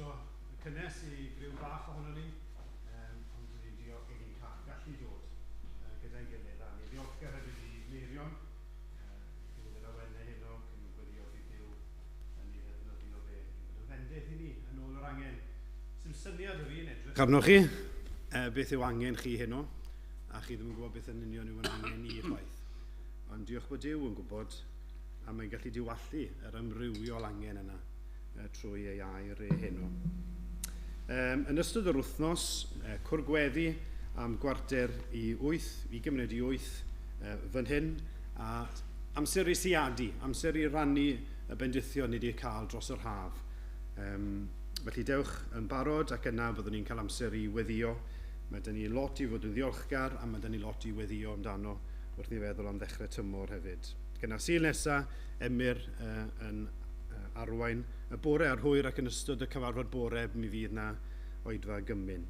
Croeso cynnes i griw bach ohono ni, ond ni'n diolch bod ni'n gallu dod gyda'n gilydd, a ni'n ddiolchgar hefyd i Meirion, gyda'r yr awennau heno, cyn gweddio bydd Duw yn ei ddefnyddio fe i fod yn fendith i ni yn ôl yr angen. Sdim syniad o fi'n edrych arnoch chi, beth yw angen chi heno, a chi ddim yn gwybod beth yn union yw yn angen ni chwaith. Ond diolch bod Duw yn gwybod, a mae'n gallu diwallu yr amrywiol angen yna trwy ei air e heno. Yn ystod yr wythnos, cwr gweddi am 7:45, 7:40 fan hyn, a amser i siadu, amser i rannu y bendithion ni wedi cael dros yr haf. Felly dewch yn barod ac yna byddwn ni'n cael amser i weddio. Mae dyn ni lot i fod yn ddiolchgar a mae dyn ni lot i weddio amdano wrth i feddwl am ddechrau tymor hefyd. Gyda Sul nesa, Emyr yn arwain y bore a'r hwyr ac yn ystod y cyfarfod bore mi fydd na oedfa gymun.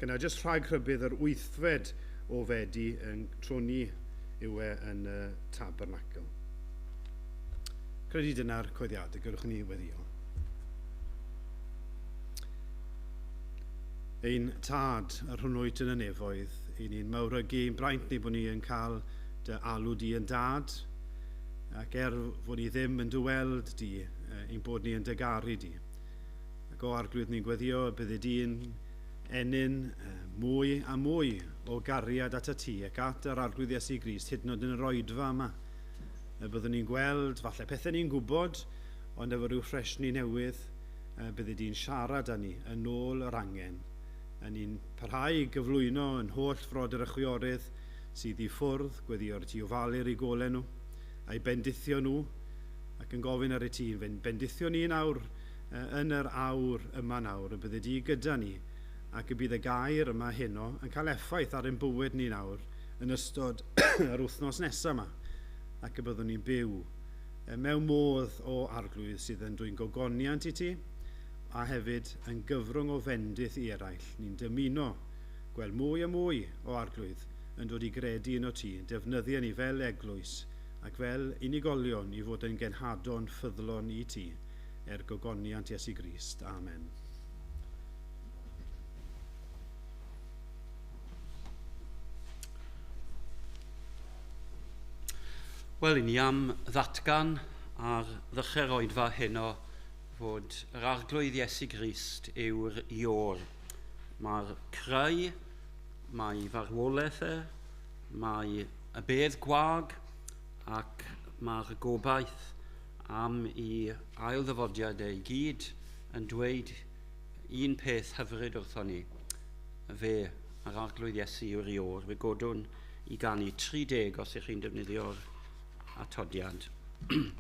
Gyda jyst rhag rhybudd yr 8fed o Fedi yn tro ni yw e yn y Tabernacl. Credu dyna'r coeddiadau, gyrwch ni weddio. Ein tad, yr hwn wyt yn y nefoedd, i ni'n mawrygu ein braint ni bod ni yn cael dy alw di yn dad, ac fod ni ddim yn dy weld di, ein bod ni yn dy garu di. Ac o Arglwydd ni'n gweddio y byddi di'n ennyn mwy a mwy o gariad at y ti ac at yr Arglwydd Iesu Grist, hyd yn oed yn yr oedfa yma. Y byddwn ni'n gweld, falle pethau ni'n gwybod, ond efo rhyw ffresni newydd, byddi di'n siarad â ni yn ôl yr angen. A ni'n parhau i gyflwyno yn holl frodyr y chwiorydd sydd i ffwrdd, gweddio ar ti ofalu'r eu golau nhw, a'i bendithio nhw, ac yn gofyn ar y ti, bendithio ni nawr yn yr awr yma nawr, y byddi di gyda ni, ac y bydd y gair yma heno yn cael effaith ar ein bywyd ni nawr yn ystod yr wythnos nesaf yma, ac y byddwn ni'n byw mewn modd o Arglwydd sydd yn dwyn gogoniant i ti, a hefyd yn gyfrwng o fendith i eraill. Ni'n dymuno gweld mwy a mwy o Arglwydd yn dod i gredu yno ti, defnyddio ni fel eglwys ac fel unigolion i fod yn genhadon ffyddlon i ti, er gogoniant Iesu Grist. Amen. Wel, i ni am ddatgan ar ddechrau'r oedfa heno fod yr Arglwydd Iesu Grist yw'r Iôr. Mae'r creu, mae farwolaeth e, mae y bedd gwag ac mae'r gobaith am i ailddyfodiad ei gyd yn dweud un peth hyfryd wrthon ni. Fe, yr Arglwydd Iesu yw'r Iôr. Fe godwn i ganu 30 os ych chi'n defnyddio'r atodiad. Amen.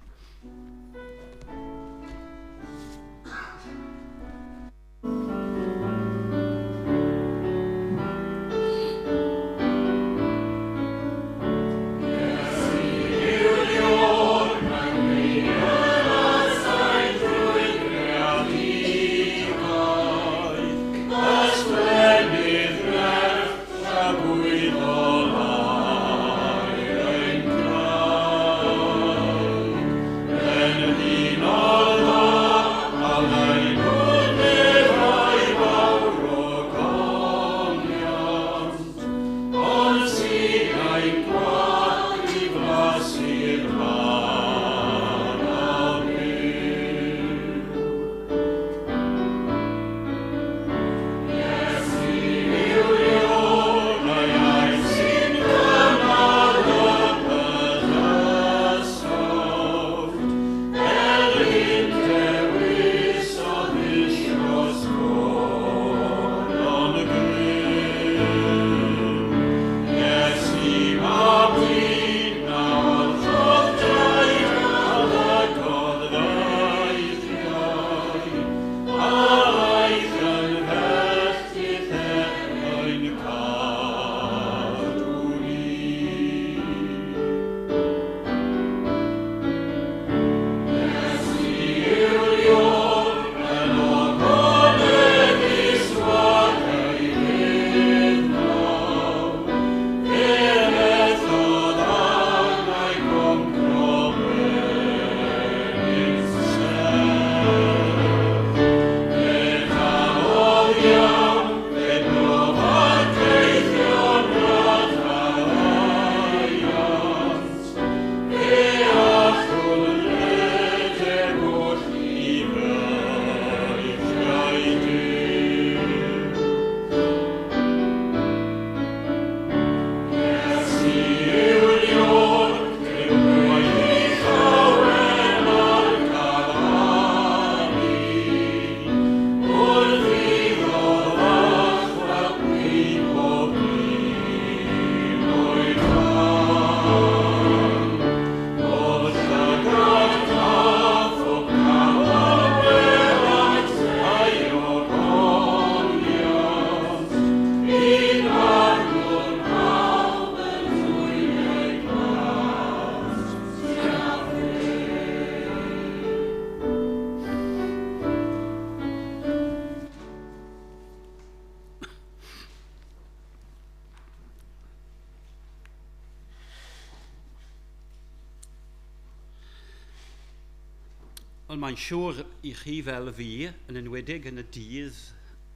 Wel, mae'n siŵr i chi fel fi, yn enwedig yn y dydd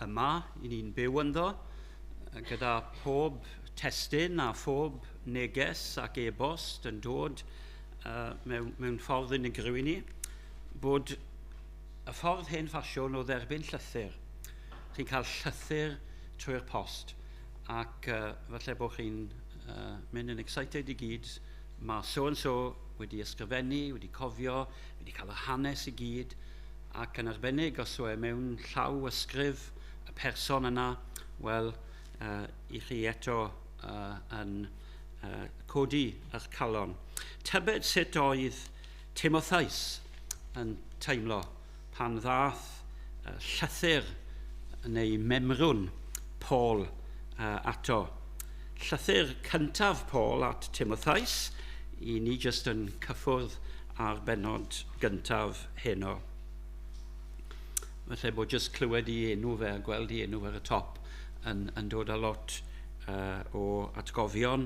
yma, i ni'n byw ynddo, gyda pob testun a phob neges ac e-bost yn dod mewn ffordd unigryw i ni, bod y ffordd hen ffasiwn o dderbyn llythyr. Chi'n cael llythyr trwy'r post, ac falle bod chi'n mynd yn excited i gyd. Mae so-and-so wedi ysgrifennu, wedi cofio, wedi cael y hanes i gyd, ac yn arbennig os yw e mewn llaw ysgrif y person yna, wel, i chi eto yn codi eich calon. Tybed sut oedd Timotheus yn teimlo pan ddath llythyr neu memrwn Paul ato. Llythyr cyntaf Paul at Timotheus, i ni jyst yn cyffwrdd ar bennod gyntaf heno. Felly bod jyst clywed i enw fe a gweld i enw fe ar y top yn dod â lot o atgofion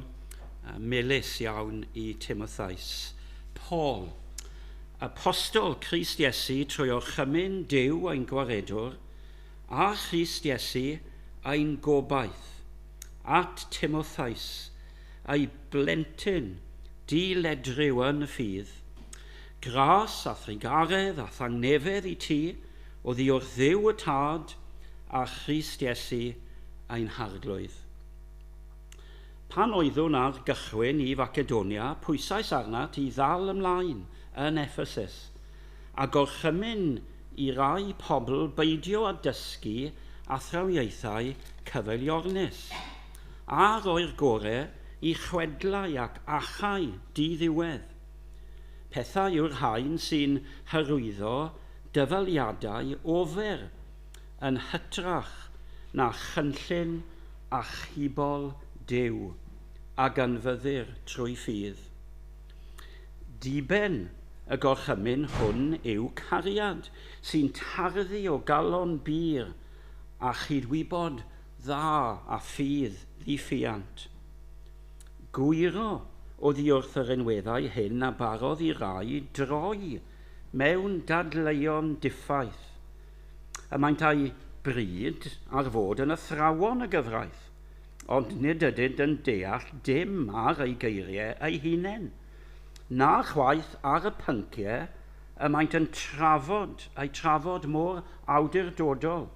melys iawn i Timotheus. Paul, apostol Crist Iesu trwy orchymyn Duw ein gwaredwr, a Christ Iesu ein gobaith, at Timotheus, ei blentyn diledryw yn y ffydd, gras a thrugaredd a thangnefedd i ti oddi wrth Dduw y Tad a Christ Iesu ein Harglwydd. Pan oeddwn ar gychwyn i Facedonia, pwysais arnat i ddal ymlaen yn Ephesus, a gorchymyn i rai pobl beidio â dysgu athrawiaethau cyfeiliornus, a roi'r gorau i chwedlau ac achau diddiwedd. Pethau yw'r rhain sy'n hyrwyddo dyfaliadau ofer yn hytrach na chynllun achubol Duw a ganfyddir trwy ffydd. Diben y gorchymyn hwn yw cariad sy'n tarddu o galon bur a chydwybod dda a ffydd ddiffuant. Gwyro oddi wrth yr enweddau hyn a barodd i rai droi mewn dadleuon diffaith. Y maent a'u bryd ar fod yn athrawon y gyfraith, ond nid ydynt yn deall dim ar eu geiriau eu hunain, na chwaith ar y pynciau y maent yn trafod, eu trafod mor awdurdodol.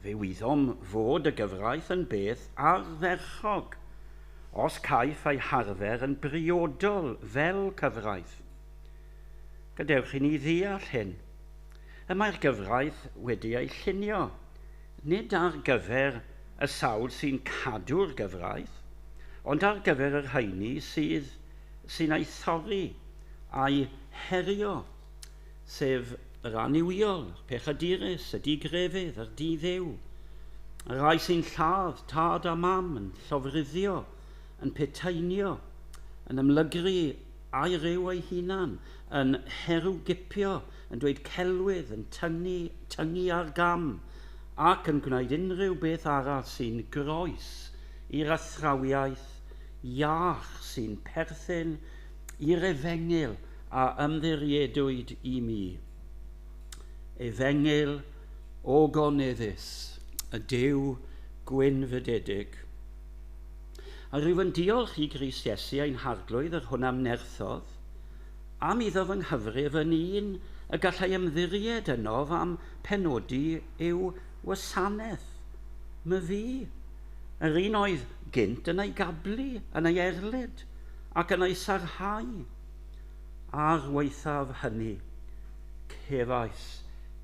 Fe wyddom fod y gyfraith yn beth ardderchog, os caiff ei harfer yn briodol fel cyfraith. Gadewch i ni ddeall hyn. Y mae'r gyfraith wedi ei llunio, nid ar gyfer y sawl sy'n cadw'r gyfraith, ond ar gyfer y rheini sy'n ei thorri a'i herio, sef yr annuwiol, y pechadurus, y digrefydd, yr diddiw, y rhai sy'n lladd tad a mam, yn llofruddio, yn peteinio, yn ymlygru a'i ryw ei hunan, yn herwgipio, yn dweud celwydd, yn tyngu ar gam, ac yn gwneud unrhyw beth arall sy'n groes i'r athrawiaeth iach sy'n perthyn i'r efengyl a ymddiriedwyd i mi. Efengyl ogoneddus, y Duw gwynfydedig. A rwyf yn diolch i Grist Iesu ein Harglwydd yr hwn am nerthodd, am iddo fy nghyfrif yn un y gallai ymddiried ynof am penodi i'w wasanaeth. My fi, yr un oedd gynt yn ei gablu, yn ei erlid, ac yn ei sarhau. Ar waethaf hynny, cefais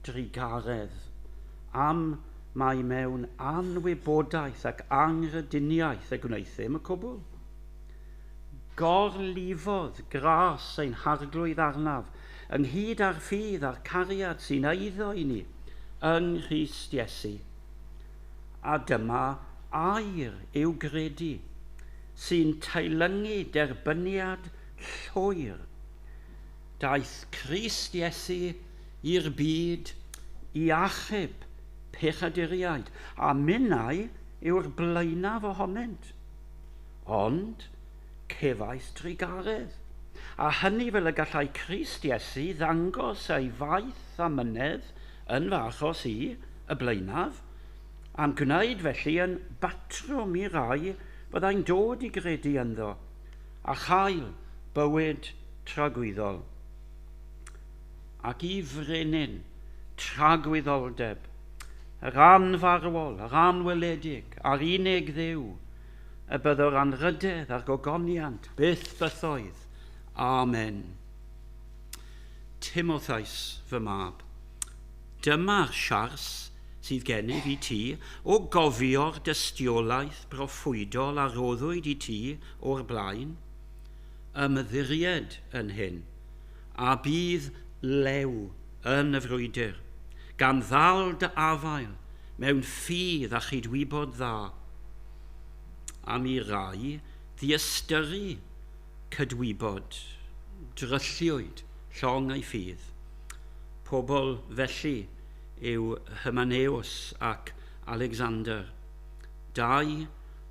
drugaredd am mai mewn anwybodaeth ac anghrediniaeth y gwneuthum y cwbl. Gorlifodd gras ein Harglwydd arnaf, ynghyd â'r ffydd a'r cariad sy'n eiddo i ni yng Nghrist Iesu. A dyma air i'w gredu, sy'n teilyngu derbyniad llwyr. Daeth Crist Iesu i'r byd i achub pechaduriaid, a minnau yw'r blaenaf ohonynt. Ond cefais trugaredd, A hynny fel y gallai Crist Iesu ddangos ei faith a mynedd yn fy achos i, y blaenaf, am gwneud felly yn batrwm i rai fyddai'n dod i gredu ynddo, a chael bywyd tragwyddol. Ac i frenin tragwyddoldeb, yr anfarwol, yr anweledig, a'r unig Dduw, y byddw'r anrhydedd a'r gogoniant byth bythoedd. Amen. Timotheus, fy mab, dyma'r siars sydd gennyf i ti o gofio'r dystiolaeth broffwydol a roddwyd i ti o'r blaen, ymddiried yn hyn, a bydd lew yn y frwydr, gan ddal dy afael mewn ffydd a chydwybod dda. Am i rai ddiystyru cydwybod, drylliwyd llong ei ffydd. Pobl felly yw Hymenaeus ac Alexander. Dau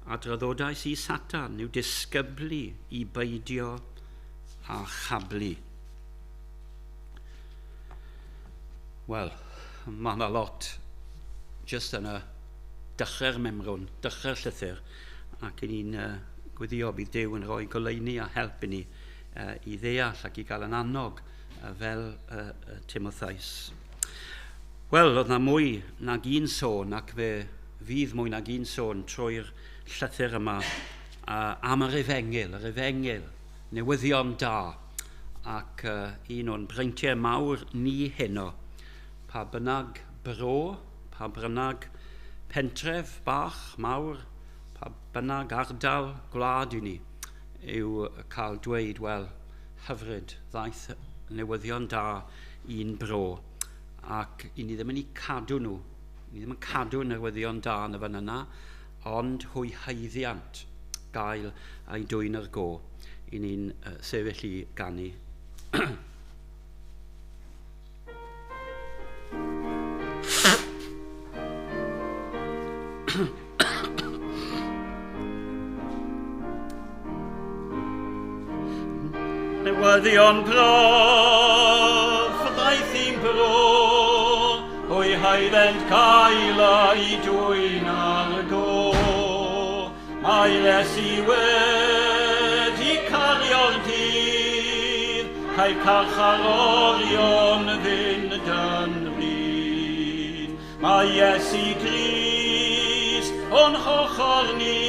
a draddodais i Satan yw disgyblu i beidio a chablu. Wel, mae yna lot jyst yn y dechrau'r memrwn, dechrau'r llythyr, ac i ni'n gweddio bydd Duw yn rhoi goleuni a help i ni i ddeall ac i gael yn annog fel Timotheus. Wel, oedd na mwy nag un sôn, ac fe fydd mwy nag un sôn trwy'r llythyr yma am yr efengyl, newyddion da, ac un o'n breintiau mawr ni heno, pa bynnag bro, pa bynnag pentref bach mawr, pa bynnag ardal gwlad i ni, yw cael dweud, wel, hyfryd, ddaeth newyddion da i'n bro, ac i ni ddim yn eu cadw nhw, ni ddim yn cadw newyddion da yn y fan yna, ond hwy haeddiant gael ei dwyn ar go, i ni'n sefyll i ganu. Newyddion braf ddaeth i'n bro, hwy haeddent cael eu dwyn ar go. Mae Iesu wedi cario'r dydd, caiff carcharorion fynd yn rhydd. Mae Iesu Grist o'n hochr ni,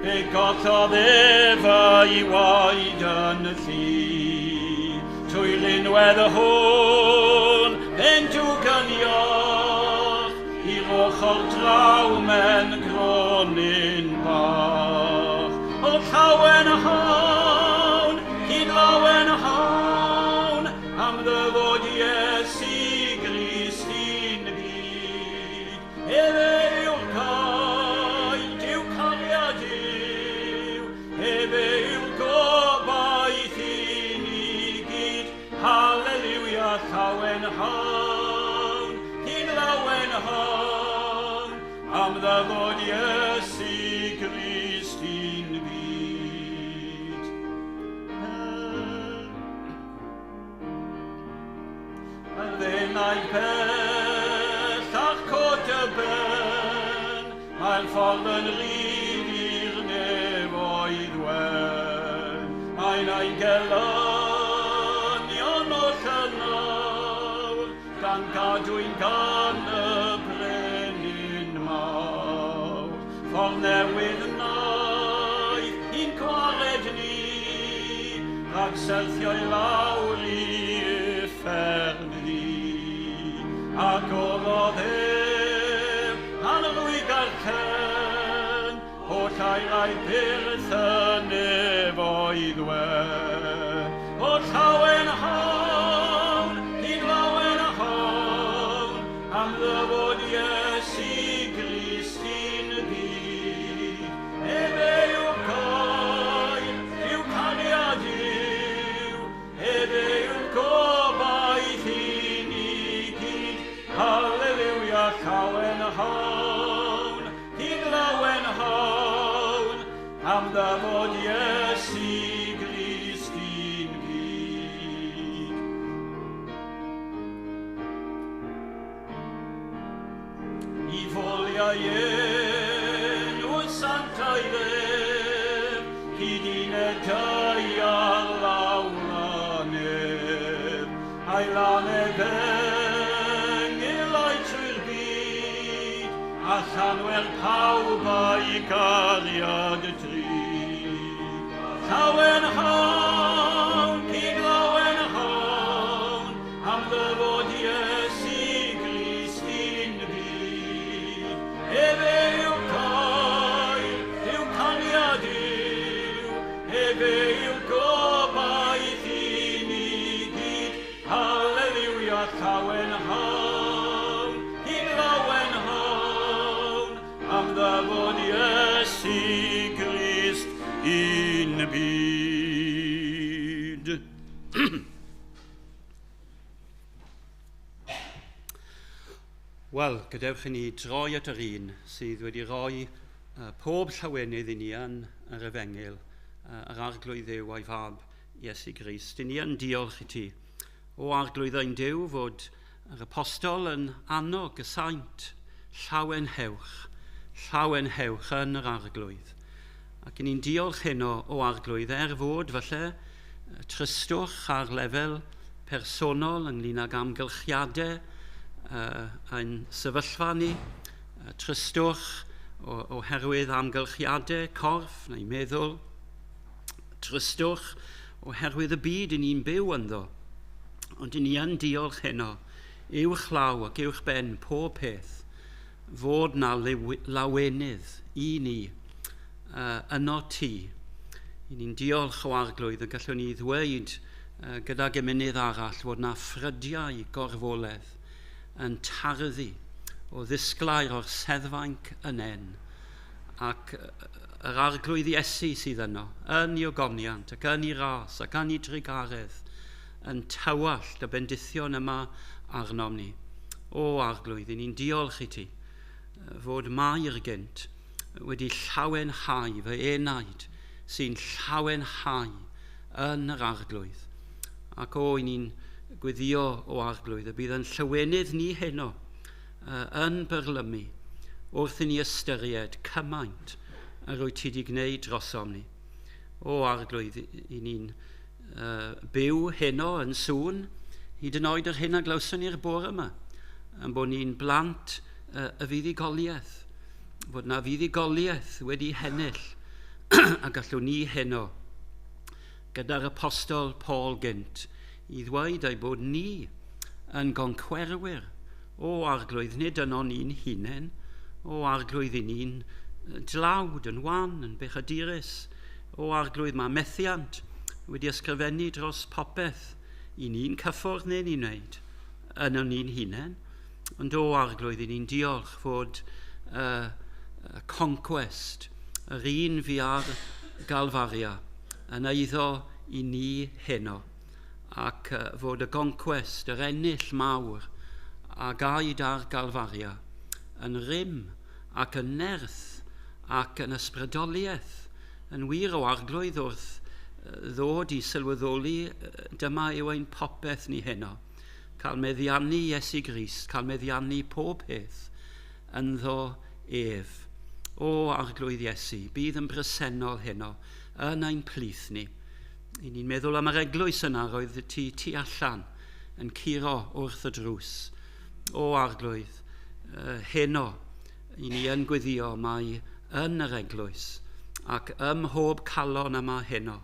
fe gollodd ef ei waed yn y llu. Trwy rinwedd y hwn, fe'n dwg yn iach, i'r ochr draw mewn gronyn bach. O llawen hawn, hyd lawen hawn, am ddyfod Iesu Grist i'n byd. Efe yw'r cael, Duw cariad yw, efe yw'r gobaith i ni gyd. Haleluia, llawen hawn, hyd lawen hawn, am ddyfod Iesu Grist i'n byd. Yr ddeunaid bellach cod y ben, mae'r ffordd yn rhydd i'r nefoedd wen. Mae'n ein gelynion oll yn awr, gan gadwyn gan y brenin mawr. Ffordd newydd wnaeth i'n gwared ni, rhag syrthio i lawr i uffern ddu. Agorodd ef anrhwyg a'r cen, holl aerau pyrth y nefoedd wen. O llawen hawn, hyd lawen hawn, am ddyfod Iesu Grist i'n byd. Efe yw'r cael, yw cariad yw, efe yw'r gobaith i ni gyd. Haleluia, llawen hawn, hyd lawen hawn, am ddyfod Iesu Grist i'n A'i enw santaidd ef, hyd un y daear lawn nef, a'i lan efengyl a'i trwy'r byd, a llanwer pawb a'i gariad y drud. Llawenhawn, cyd lawenhawn, am ddyfod Iesu Grist i'n byd. Efe yw'r cael, yw caniad yw, efe yw'r gobaith i ni gyd. Hallelujah, llawenhawn, cyd lawenhawn, am ddyfod Iesu Grist i'n byd. Wel, gadewch i ni droi at yr un sydd wedi rhoi pob llawenydd i ni yn yr efengyl, yr Arglwydd Dduw a'i Fab Iesu Grist. I ni yn diolch i ti, o Arglwydd ein Duw, fod yr apostol yn annog y saint, llawenhewch, llawenhewch yn yr Arglwydd. Ac i ni'n diolch heno o Arglwydd, er fod falle tristwch ar lefel personol ynglyn ag amgylchiadau ein sefyllfa ni, tristwch oherwydd amgylchiadau corff neu meddwl, tristwch oherwydd y byd i ni'n byw ynddo. Ond i ni yn diolch heno, uwch law ac uwch ben pob peth, fod na lawenydd i ni yno ti. I ni'n diolch o Arglwydd y gallwn ni ddweud gydag emynydd arall fod na ffrydiau gorfoledd yn tarddu o ddisglair o'r seddfainc yn en, ac yr Arglwydd Iesu sydd yno, yn ei ogoniant ac yn ei ras ac yn ei drugaredd, yn tywallt y bendithion yma arnom ni. O Arglwydd, i ni'n diolch i ti fod Mair gynt wedi llawenhau fy enaid sy'n llawenhau yn yr Arglwydd. Ac o, i ni'n gweddio o Arglwydd y bydd yn llawenydd ni heno yn byrlymu wrth i ni ystyried cymaint yr wyt ti wedi gwneud drosom ni. O Arglwydd, i ni'n byw heno yn sŵn, hyd yn oed yr hyn a glywson ni'r bore yma, yn bod ni'n blant y fuddugoliaeth, fod na fuddugoliaeth wedi hennill, a gallwn ni heno, gyda'r apostol Paul gynt, i ddweud ei bod ni yn goncwerwyr. O Arglwydd, nid yno ni'n hunain, o Arglwydd, i ni'n dlawd, yn wan, yn bechadurus. O Arglwydd, mae methiant wedi ysgrifennu dros popeth i ni'n cyffwrdd neu ni'n wneud yno ni'n hunain. Ond o Arglwydd, i ni'n diolch fod conquest, yr un fu ar Galfaria, yn eiddo i ni heno, ac fod y conquest, yr ennill mawr a gaed ar Galfaria, yn rym ac yn nerth ac yn ysbrydoliaeth, yn wir o Arglwydd wrth ddod i sylweddoli dyma yw ein popeth ni heno. Cael meddiannu Iesu Grist, cael meddiannu pob peth ynddo ef. O Arglwydd Iesu, bydd yn bresennol heno yn ein plith ni. I ni'n meddwl am yr eglwys yna roedd ti tu allan yn curo wrth y drws. O Arglwydd, heno i ni yn gweddio mai yn yr eglwys ac ym mhob calon yma heno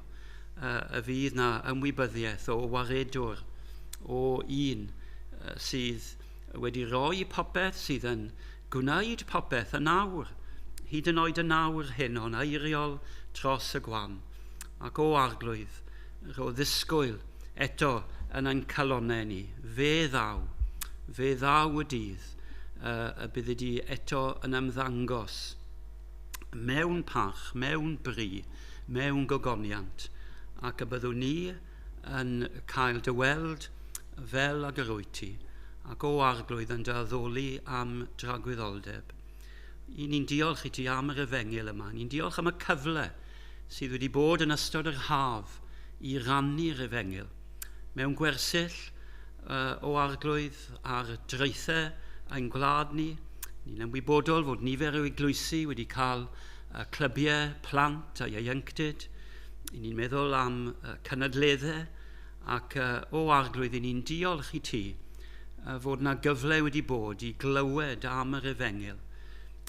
y fydd na ymwybyddiaeth o waredwr, o un sydd wedi rhoi popeth, sydd yn gwneud popeth yn awr, hyd yn oed yn awr heno, yn eiriol dros y gwan. Ac o Arglwydd, rho ddisgwyl eto yn ein calonnau ni. Fe ddaw y dydd y byddi di eto yn ymddangos mewn parch, mewn bri, mewn gogoniant, ac y byddwn ni yn cael dy weld fel ag yr wyt ti, ac o Arglwydd yn dy addoli am dragwyddoldeb. I ni'n diolch i ti am yr efengyl yma, ni'n diolch am y cyfle sydd wedi bod yn ystod yr haf i rannu'r efengyl mewn gwersyll o Arglwydd ar draethau ein gwlad ni, Ni'n ymwybodol fod nifer o eglwysi wedi cael clybiau plant a ieuenctid. Ni'n meddwl am cynadleddau ac o Arglwydd, ni'n diolch i ti fod na gyfle wedi bod i glywed am yr efengyl.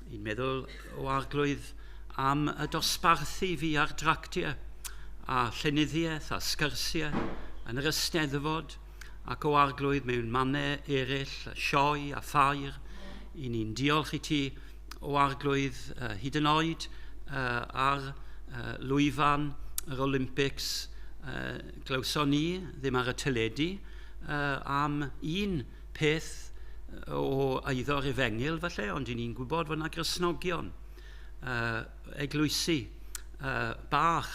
Ni'n meddwl o Arglwydd am y dosbarthu fi ar dractiau a llenyddiaeth a sgyrsiau yn yr Eisteddfod ac o Arglwydd mewn mannau eraill, sioe a ffair. I ni'n diolch i ti o Arglwydd hyd yn oed ar lwyfan yr Olympics. Glywson ni ddim ar y teledu am un peth o eiddo'r efengyl falle, ond i ni'n gwybod fod yna Gristnogion, eglwysi bach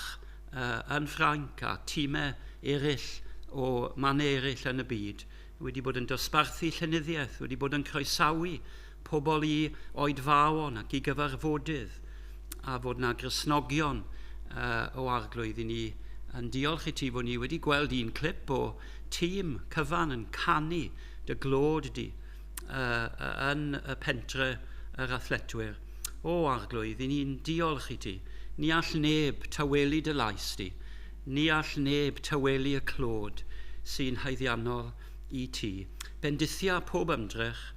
yn Ffrainc a tîmau eraill o mannau eraill yn y byd wedi bod yn dosbarthu llenyddiaeth, wedi bod yn croesawu pobl i oedfaon ac i gyfarfodydd, a fod na Gristnogion o Arglwydd. I ni yn diolch i ti fod ni wedi gweld un clip o tîm cyfan yn canu dy glod di yn y pentre yr athletwyr. O Arglwydd, i ni'n diolch i ti. Ni all neb tawelu dy lais di. Ni all neb tawelu y clod sy'n haeddiannol i ti. Bendithia pob ymdrech,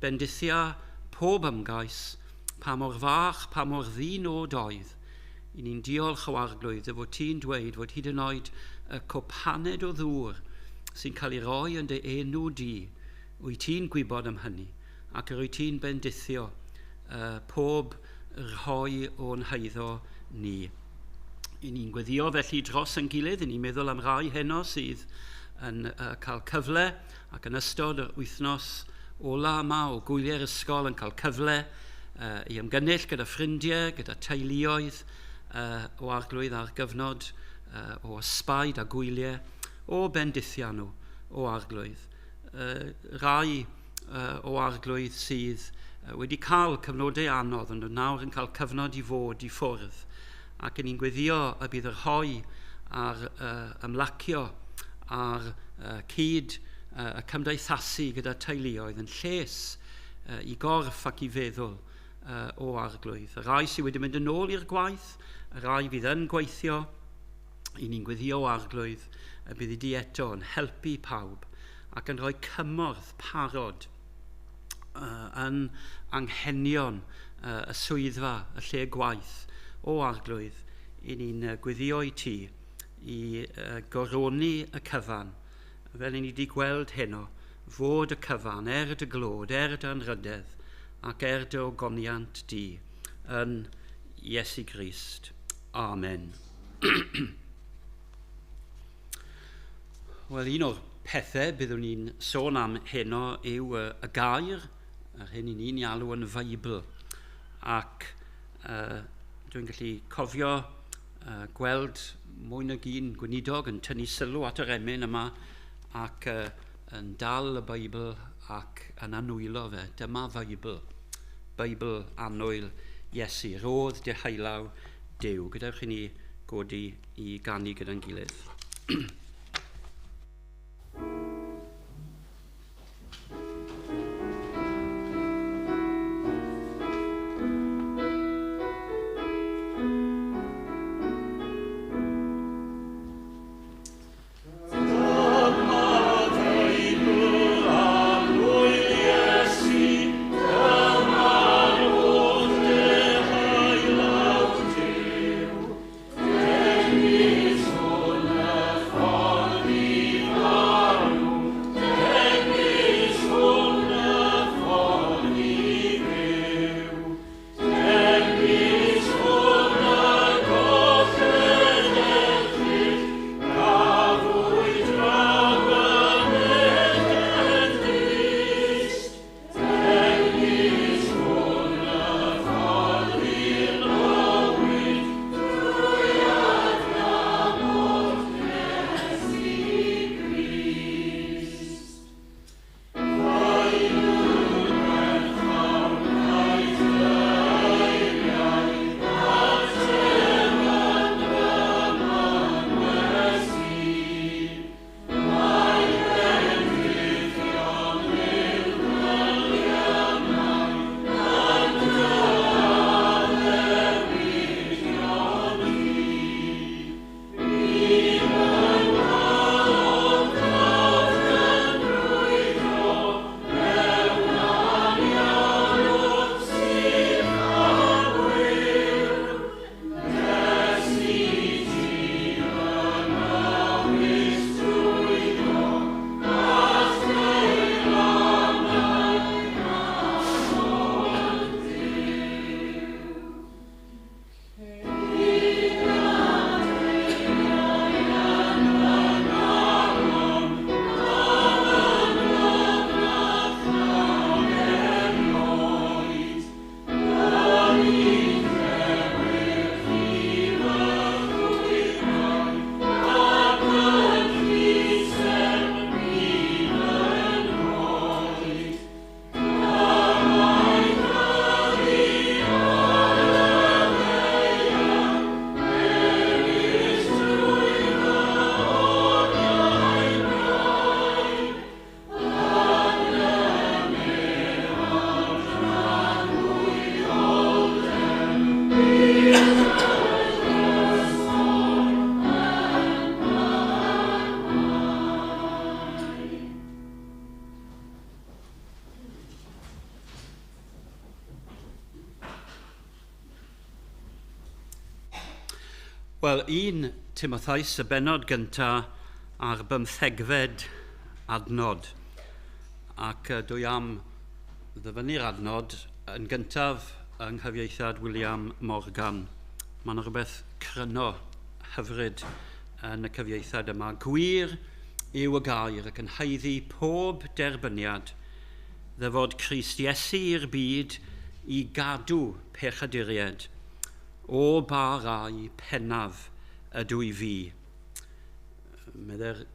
bendithia pob ymgais, pa mor fach, pa mor ddinod oedd. I ni'n diolch o Arglwydd dy fod ti'n dweud fod hyd yn oed y cwpaned o ddŵr sy'n cael ei roi yn dy enw di, wyt ti'n gwybod am hynny, ac yr wyt ti'n bendithio pob rhoi o'n haeddo ni. I ni'n gweddio felly dros yn gilydd, i ni'n meddwl am rai heno sydd yn cael cyfle ac yn ystod yr wythnos ola yma o gwyliau'r ysgol yn cael cyfle i ymgynnull gyda ffrindiau, gyda teuluoedd o Arglwydd ar gyfnod o ysbaid a gwyliau o bendithiau nhw o Arglwydd. Rai o Arglwydd sydd wedi cael cyfnodau anodd, ond nawr yn cael cyfnod i fod i ffwrdd. Ac yn ni'n gweddio y bydd yr hoi a'r ymlacio a'r cyd y cymdeithasu gyda teuluoedd yn lles i gorff ac i feddwl o Arglwydd. Y rai sydd wedi mynd yn ôl i'r gwaith, y rai fydd yn gweithio, i ni'n gweddio o Arglwydd y bydd i di eto yn helpu pawb ac yn rhoi cymorth parod yn anghenion y swyddfa, y lle gwaith o Arglwydd. I ni'n gweddio i ti i goroni y cyfan, fel i ni wedi gweld heno, fod y cyfan er dy glod, er dy anrhydedd ac er dy ogoniant di yn Iesu Grist. Amen. Wel, un o'r pethau byddwn ni'n sôn am heno yw y gair, yr hyn i ni'n ei alw yn Feibl. Ac dwi'n gallu cofio gweld mwy nag un gweinidog yn tynnu sylw at yr emyn yma ac yn dal y Beibl ac yn anwylo fe. Dyma Feibl, Beibl annwyl Iesu, rodd deheullaw Duw. Gadewch i ni godi i ganu gyda'n gilydd. Dyma Wel, 1 Timotheus, y bennod gyntaf a'r 15fed adnod. Ac dwi am ddyfynnu'r adnod yn gyntaf yng nghyfieithiad William Morgan. Mae yna rhywbeth cryno hyfryd yn y cyfieithiad yma. Gwir yw y gair ac yn haeddu pob derbyniad ddyfod Crist Iesu i'r byd i gadw pechaduriaid o ba rai pennaf ydw i fi. Medde'r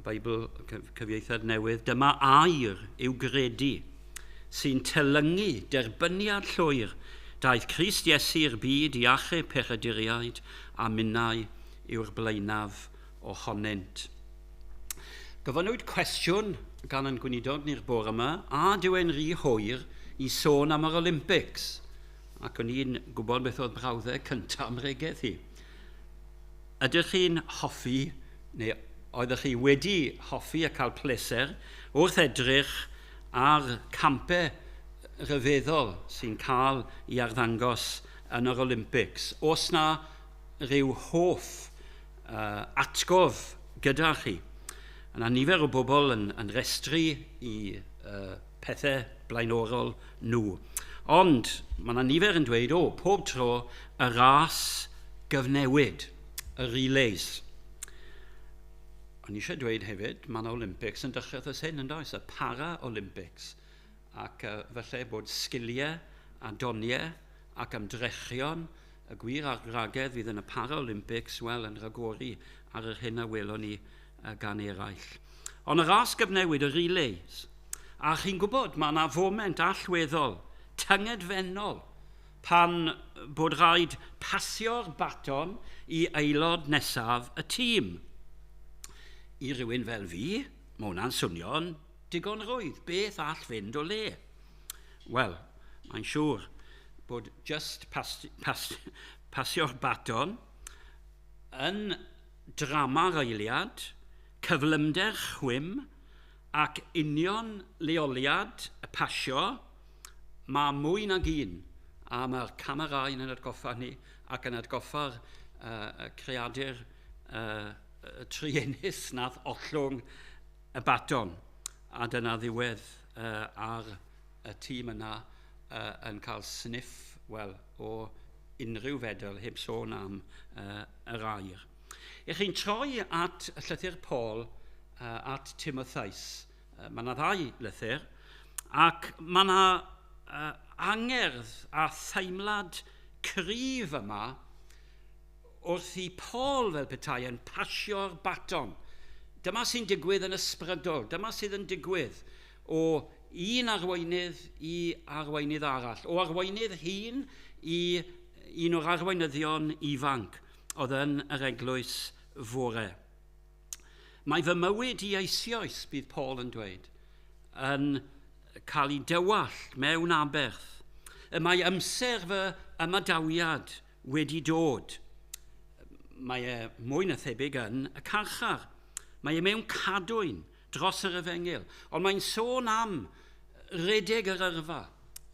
Beibl cyfieithiad newydd, dyma air i'w gredu sy'n telyngu derbyniad llwyr. Daeth Crist Iesu i'r byd i achub pechaduriaid a minnau yw'r blaenaf ohonynt. Gofynnwyd cwestiwn gan yn gweinidog ni'r bore yma, a dyw e'n rhy hwyr i sôn am yr Olympics? Ac o'n i'n gwybod beth oedd brawddeg cyntaf am regeth hi. Ydych chi'n hoffi, neu oeddech chi wedi hoffi a cael pleser wrth edrych ar campau rhyfeddol sy'n cael ei arddangos yn yr Olympics? Oes na rhyw hoff atgof gyda chi? Yna nifer o bobl yn restru i pethau blaenorol nhw. Ond mae yna nifer yn dweud, o, pob tro y ras gyfnewid, y relays. O'n i eisiau dweud hefyd, mae yna Olympics yn dechrau wythnos hyn yn does, y Para-Olympics. Ac falle bod sgiliau a doniau ac ymdrechion y gwir a'r gwragedd fydd yn y Para-Olympics, wel, yn rhagori ar yr hyn a welon ni gan eraill. Ond y ras gyfnewid, y relays, a chi'n gwybod, mae yna foment allweddol, tyngedfennol, pan bod rhaid pasio'r baton i aelod nesaf y tîm. I rywun fel fi, mae hwnna'n swnio'n digon rwydd. Beth all fynd o le? Wel, mae'n siŵr bod just pasio'r baton yn drama'r eiliad, cyflymder chwim ac union leoliad y pasio, mae mwy nag un, a mae'r camerâu yn atgoffa ni ac yn atgoffa'r creadur truenus nath ollwng y baton. A dyna ddiwedd ar y tîm yna yn cael sniff, wel, o unrhyw fedal heb sôn am yr air. Ych chi'n troi at y llythyr Paul at Timotheus. Mae yna ddau lythyr, ac mae yna angerdd a theimlad cryf yma wrth i Paul fel petai yn pasio'r baton. Dyma sy'n digwydd yn ysbrydol, dyma sydd yn digwydd o un arweinydd i arweinydd arall, o arweinydd hŷn i un o'r arweinyddion ifanc oedd yn yr eglwys fore. Mae fy mywyd i eisoes, bydd Paul yn dweud, yn cael ei dywallt mewn aberth. Y mae amser fy ymadawiad wedi dod. Mae e mwy na thebyg yn y carchar. Mae e mewn cadwyn dros yr efengyl. Ond mae'n sôn am redeg yr yrfa.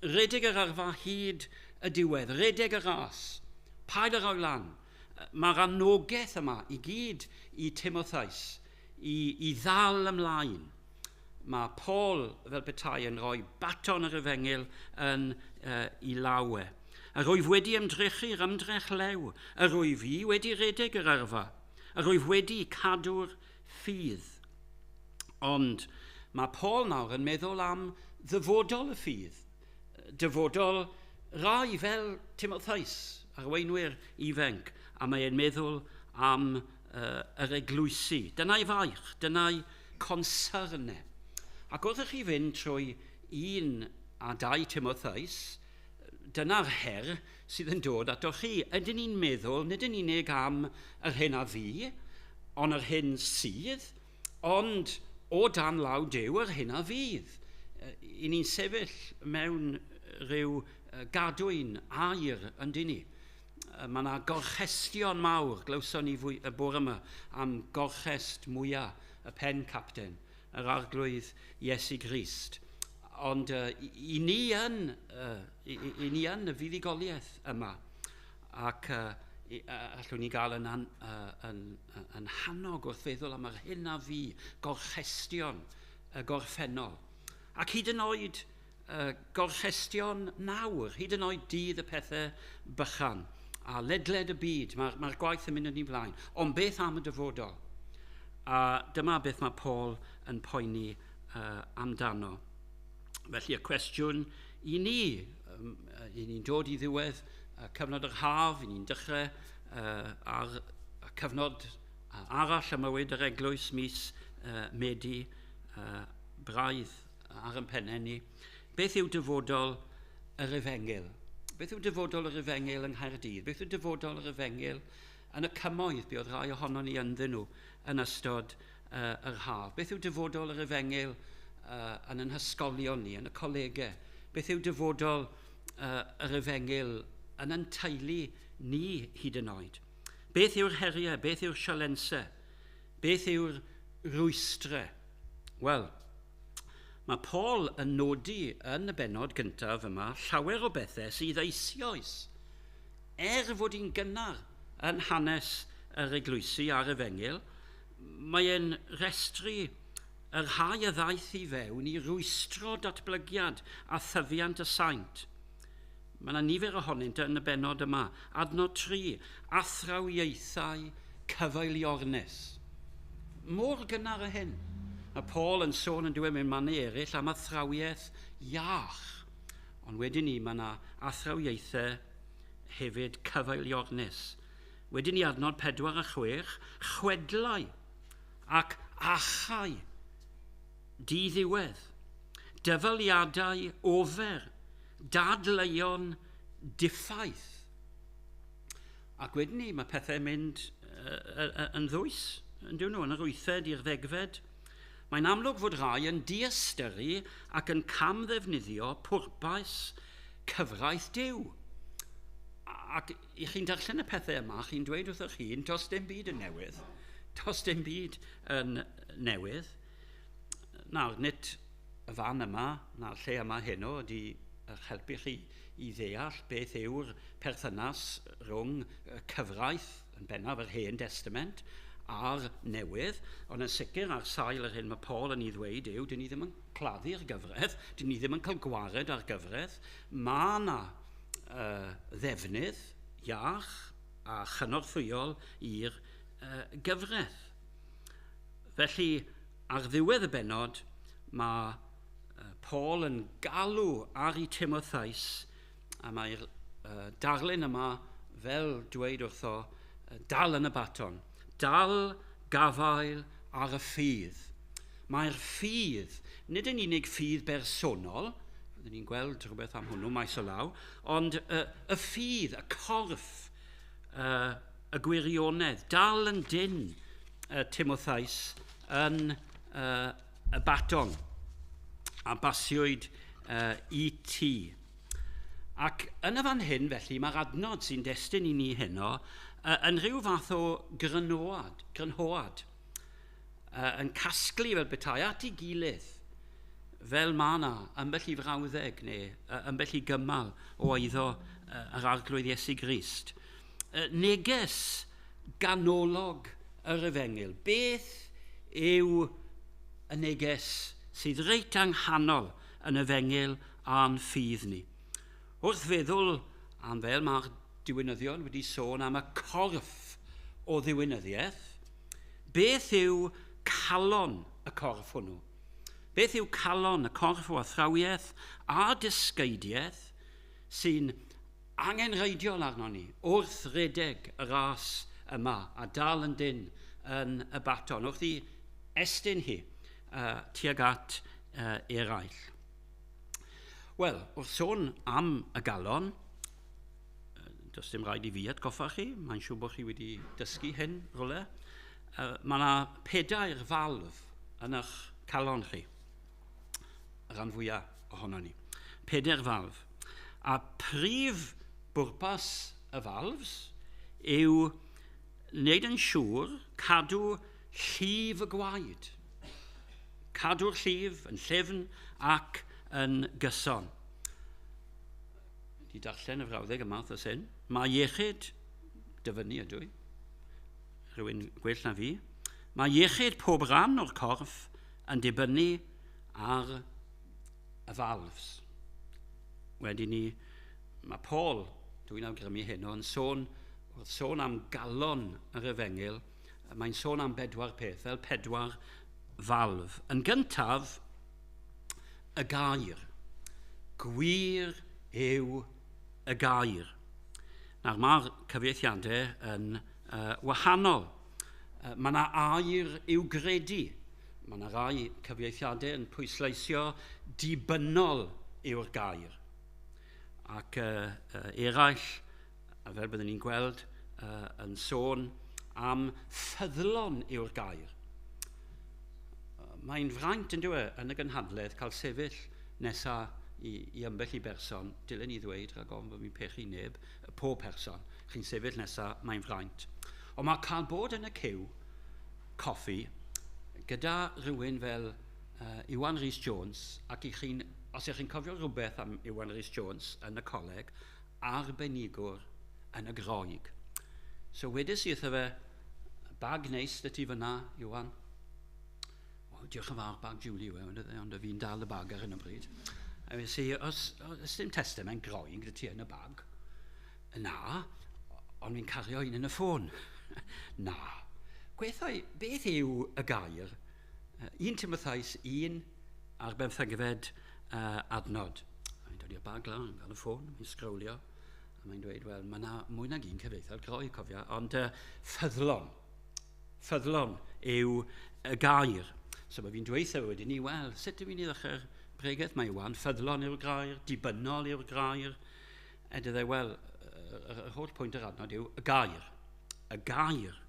Redeg yr yrfa hyd y diwedd. Redeg y ras. Paid â rhoi lan. Mae'r anogaeth yma i gyd i Timotheus i ddal ymlaen. Mae Paul fel petai yn rhoi baton yr efengyl yn i lawe. Yr wyf wedi ymdrechu'r ymdrech lew, yr wyf i wedi redeg yr yrfa, yr wyf wedi cadw'r ffydd. Ond mae Paul nawr yn meddwl am ddyfodol y ffydd, dyfodol rai fel Timotheus, arweinwyr ifanc, a mae e'n meddwl am yr eglwysi. Dyna'i faich, dyna'i concern e. Ac wrth i chi fynd trwy 1 a 2 Timotheus, dyna'r her sydd yn dod atoch chi. Ydyn ni'n meddwl, nid yn unig am yr hyn a fu, ond yr hyn sydd, ond o dan law Duw yr hyn a fydd. I ni'n sefyll mewn rhyw gadwyn aur yn dyn ni. Mae yna gorchestion mawr, glywson ni fwy, y bore yma, am gorchest mwyaf y pen capten, yr Arglwydd Iesu Grist. Ond i ni yn, i, i ni yn y fuddugoliaeth yma, ac allwn ni gael yn hannog wrth feddwl am yr hyn a fi, gorchestion y gorffennol. Ac hyd yn oed gorchestion nawr, hyd yn oed dydd y pethau bychan, a ledled y byd, mae'r gwaith yn mynd yn ei flaen. Ond beth am y dyfodol? A dyma beth mae Paul yn poeni amdano. Felly y cwestiwn i ni, i ni'n dod i ddiwedd cyfnod yr haf, i ni'n dechrau ar y cyfnod arall ym mywyd yr eglwys mis Medi, braidd ar ein pennau ni. Beth yw dyfodol yr efengyl? Beth yw dyfodol yr efengyl yng Nghaerdydd? Beth yw dyfodol yr efengyl yn y cymoedd, be oedd rhai ohonon ni ynddyn nhw yn ystod yr haf? Beth yw dyfodol yr efengyl yn ein hysgolion ni, yn y colegau? Beth yw dyfodol yr efengyl yn ein teulu ni hyd yn oed? Beth yw'r heriau? Beth yw'r sialensau? Beth yw'r rwystrau? Wel, mae Paul yn nodi yn y bennod gyntaf yma llawer o bethau sydd eisoes, er fod hi'n gynnar yn hanes yr eglwysi a'r efengyl, mae e'n rhestru y rhai a ddaeth i fewn i rwystro datblygiad a thyfiant y saint. Mae yna nifer ohonynt yn y bennod yma. Adnod 3, athrawiaethau cyfeiliornus. Mor gynnar y hyn. Mae Paul yn sôn yn dweud mewn mannau eraill am athrawiaeth iach. Ond wedyn ni, mae yna athrawiaethau hefyd cyfeiliornus. Wedyn ni adnod 4 a 6, chwedlau ac achau diddiwedd, dyfaliadau ofer, dadleuon diffaith. Ac wedyn ni, mae pethau'n mynd yn ddwys, yn dyn nhw, yn yr 8fed i'r 10fed. Mae'n amlwg fod rhai yn diystyru ac yn camddefnyddio pwrpas cyfraith Duw. Ac i chi'n darllen y pethau yma, chi'n dweud wrth eich hun, does dim byd yn newydd. Does dim byd yn newydd. Nawr, nid y fan yma, na'r lle yma heno, ydy eich helpu chi i ddeall beth yw'r perthynas rhwng cyfraith, yn bennaf yr Hen Testament, a'r newydd, ond yn sicr ar sail yr hyn mae Paul yn ei ddweud yw, dyn ni ddim yn claddu'r gyfraith, dyn ni ddim yn cael gwared ar gyfraith, mae yna ddefnydd iach a chynorthwyol i'r gyfraith. Felly, ar ddiwedd y bennod, mae Paul yn galw ar i Timotheus, a mae'r darlun yma fel dweud wrtho, dal yn y baton, dal gafael ar y ffydd. Mae'r ffydd, nid yn unig ffydd bersonol, byddwn ni'n gweld rhywbeth am hwnnw maes o law, ond y ffydd, y corff, y gwirionedd, dal yn dyn Timotheus yn y baton a basiwyd i ti. Ac yn y fan hyn, felly, mae'r adnod sy'n destun i ni heno yn rhyw fath o grynhoad, yn casglu fel petai at ei gilydd, fel mae yna ambell i frawddeg neu ambell i gymal o eiddo yr Arglwydd Iesu Grist. Neges ganolog yr efengyl. Beth yw y neges sydd reit anghanol yn efengyl a'n ffydd ni? Wrth feddwl am fel mae'r diwinyddion wedi sôn am y corff o ddiwinyddiaeth, beth yw calon y corff hwnnw? Beth yw calon y corff o athrawiaeth a dysgeidiaeth sy'n angenrheidiol arno ni wrth redeg y ras yma a dal yn dyn yn y baton, wrth i estyn hi tuag at eraill? Wel, wrth sôn am y galon, does dim rhaid i fi atgoffa chi, mae'n siŵr bod chi wedi dysgu hyn rhywle. Mae yna 4 falf yn eich calon chi, y rhan fwyaf ohono ni. 4 falf. A prif bwrpas y valves yw wneud yn siŵr cadw llif y gwaed. Cadw'r llif yn llyfn ac yn gyson. Di darllen y frawddeg yma wrth hyn. Mae iechyd, dyfynnu ydw i, rhywun gwell na fi, mae iechyd pob rhan o'r corff yn dibynnu ar y valves. Wedyn ni, mae Paul, dwi'n awgrymu hyn, yn sôn, wrth sôn am galon yr efengyl, mae'n sôn am bedwar peth, fel pedwar falf. Yn gyntaf, y gair. Gwir yw y gair. Nawr, mae'r cyfieithiadau yn wahanol. Mae yna air i'w gredu. Mae yna rai cyfieithiadau yn pwysleisio dibynnol yw'r gair. Ac eraill, a fel byddwn ni'n gweld, yn sôn am ffyddlon yw'r gair. Mae'n fraint yn dweud yn y gynhadledd cael sefyll nesa i ambell i berson, dylen ni ddweud rhag ofn bod fi'n pechu neb, pob person, chi'n sefyll nesa, mae'n fraint. Ond mae cael bod yn y ciw coffi gyda rhywun fel Iwan Rhys Jones, ac i chi'n, os ych chi'n cofio rhywbeth am Iwan Rhys Jones yn y coleg, arbenigwr yn y Groeg. So wedes i wrtho fe, bag neis dy ti fyna, Iwan. O, diolch yn fawr, bag Julie yw e, ond fi'n dal y bag ar hyn o bryd. A fe si, os dim testament Groeg dy ti yn y bag? Na, ond fi'n cario un yn y ffôn. Na. Gweithio, beth yw y gair? 1 Timotheus 1 ar bymthegfed adnod. Mae'n dod i'r bag lawr, mae'n gael y ffôn, mae'n sgrowlio. A mae'n dweud, wel, mae yna mwy nag un cyfieithiad Groeg, cofia, ond ffyddlon. Ffyddlon yw y gair. So mae fi'n dweud wedyn ni, wel, sut ydw i'n i ddechrau'r bregeth mae Iwan? Ffyddlon yw'r gair, dibynnol yw'r gair. Edydd e, wel, yr holl pwynt yr adnod yw y gair. Y gair.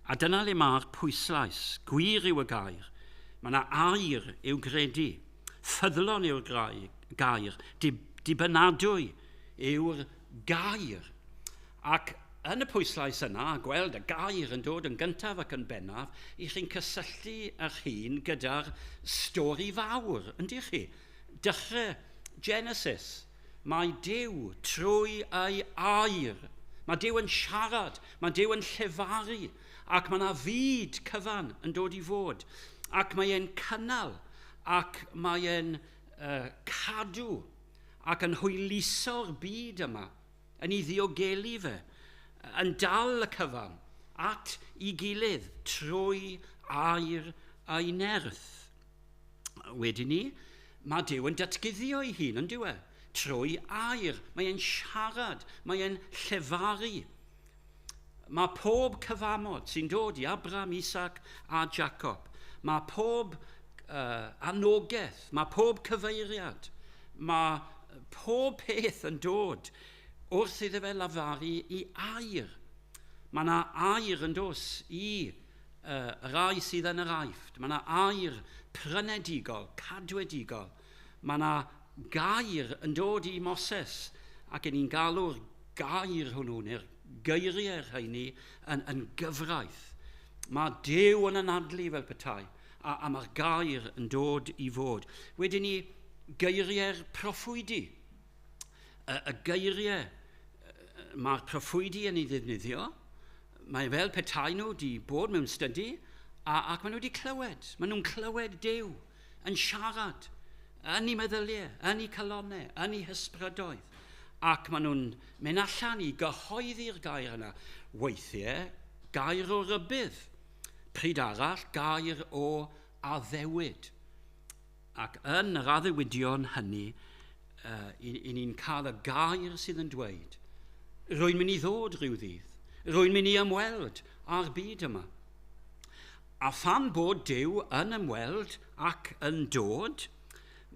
A dyna le mae'r pwyslais. Gwir yw y gair. Mae yna air i'w gredu. Ffyddlon yw'r gair. Dibynadwy yw'r gair. Ac yn y pwyslais yna, gweld y gair yn dod yn gyntaf ac yn bennaf, i chi'n cysylltu eich hun gyda'r stori fawr, yndych chi? Dechrau Genesis. Mae Duw trwy ei air. Mae Duw yn siarad, mae Duw yn llefaru, ac mae yna fyd cyfan yn dod i fod. Ac mae e'n cynnal, ac mae e'n cadw, ac yn hwyluso'r byd yma, yn ei ddiogelu fe, yn dal y cyfan at ei gilydd trwy air a'i nerth. Wedyn ni, mae Duw yn datguddio ei hun, yn dyw e? Trwy air. Mae e'n siarad, mae e'n llefaru. Mae pob cyfamod sy'n dod i Abraham, Isaac a Jacob. Mae pob anogaeth, mae pob cyfeiriad, mae pob peth yn dod wrth iddo fe lafaru i air. Mae yna air yn dos i y rai sydd yn yr Aifft. Mae yna air prynedigol, cadwedigol. Mae yna gair yn dod i Moses, ac yn ni'n galw'r gair hwnnw, neu'r geiriau rheini, yn gyfraith. Mae Duw yn anadlu fel petai, a mae'r gair yn dod i fod. Wedyn ni, geiriau'r proffwydi. Y geiriau mae'r proffwydi yn ei ddefnyddio, mae fel petai nhw wedi bod mewn stydi, ac maen nhw wedi clywed. Maen nhw'n clywed Duw yn siarad, yn ei meddyliau, yn ei calonau, yn ei hysbrydoedd. Ac maen nhw'n mynd allan i gyhoeddi'r gair yna. Weithiau, gair o rybudd. Pryd arall, gair o addewid. Ac yn yr addewidion hynny, i ni'n cael y gair sydd yn dweud, rwy'n mynd i ddod rhyw ddydd, rwy'n mynd i ymweld â'r byd yma. A phan bod Duw yn ymweld ac yn dod,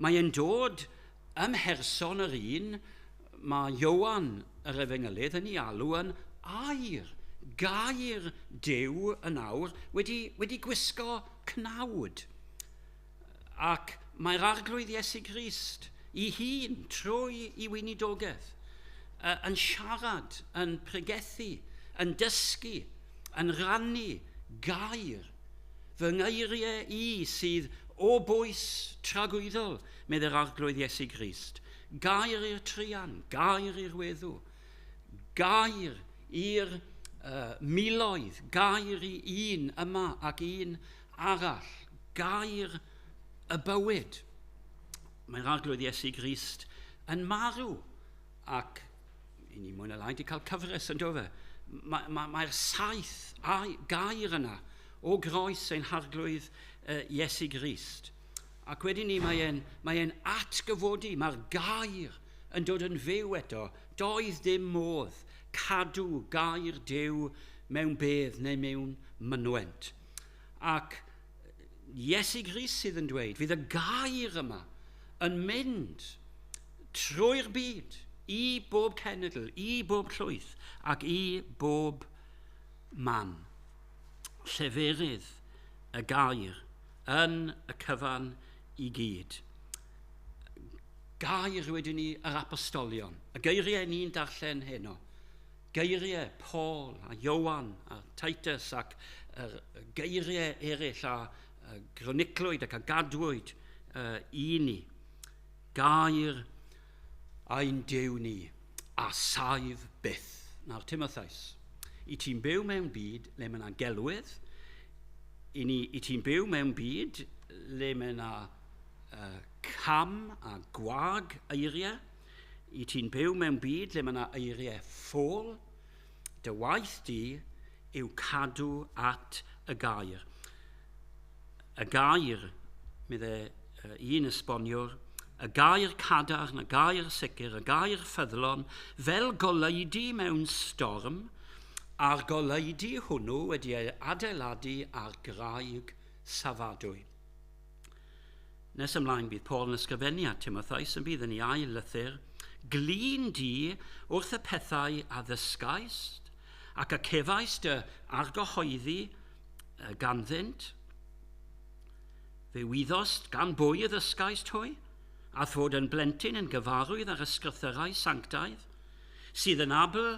mae e'n dod ym mherson yr un mae Ioan yr Efengylydd yn ei alw yn air. Gair Duw yn awr wedi gwisgo cnawd. Ac mae'r Arglwydd Iesu Grist i hun trwy ei weinidogaeth yn siarad, yn pregethu, yn dysgu, yn rannu gair. Fy ngeiriau i sydd o bwys tragwyddol, meddai'r Arglwydd Iesu Grist. Gair i'r truan, gair i'r weddw, gair i'r miloedd, gair i un yma ac un arall, gair y bywyd. Mae'r Arglwydd Iesu Grist yn marw, ac i ni mwy na lai wedi cael cyfres yn do fe. Mae'r 7 gair yna o groes ein Harglwydd Iesu Grist. Ac wedyn ni mae e'n atgyfodi, mae'r gair yn dod yn fyw eto. Doedd dim modd cadw gair Duw mewn bedd neu mewn mynwent. Ac Iesu Grist sydd yn dweud, fydd y gair yma yn mynd trwy'r byd i bob cenedl, i bob llwyth ac i bob man. Lleferydd y gair yn y cyfan i gyd. Gair wedyn ni yr apostolion, y geiriau ni'n darllen heno. Geiriau Paul a Ioan a Titus ac yr geiriau eraill a groniclwyd ac a gadwyd i ni. Gair ein Duw ni a saif byth. Nawr, Timotheus, i ti'n byw mewn byd le mae yna gelwydd, i ti'n byw mewn byd le mae yna cam a gwag eiriau, i ti'n byw mewn byd le mae yna eiriau ffôl, dy waith di yw cadw at y gair. Y gair, meddai un esboniwr, y gair cadarn, y gair sicr, y gair ffyddlon, fel goleudy mewn storm, a'r goleudy hwnnw wedi ei adeiladu ar graig safadwy. Nes ymlaen bydd Paul yn ysgrifennu at Timotheus yn bydd yn ei ail lythyr, glin di wrth y pethau a ddysgaist ac y cefaist dy argyhoeddi ganddynt. Fe wyddost gan bwy y ddysgaist hwy, a fod yn blentyn yn gyfarwydd ar ysgrythyrau sanctaidd, sydd yn abl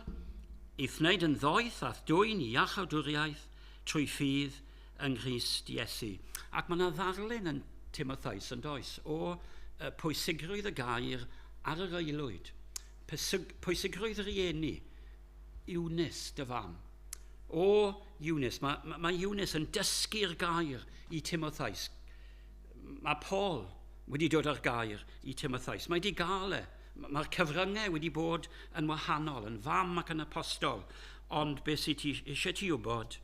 i'th wneud yn ddoeth a'th dwyn i iachawdwriaeth trwy ffydd yng Nghrist Iesu. Ac mae yna ddarlun yn Timotheus yn does o pwysigrwydd y gair ar yr aelwyd, pwysigrwydd rieni, Eunice dy fam. O Eunice, mae Eunice yn dysgu'r gair i Timotheus. Mae Paul wedi dod â'r gair i Timotheus. Mae wedi gael e. Mae'r cyfryngau wedi bod yn wahanol, yn fam ac yn apostol. Ond beth sydd ti eisiau ti wybod,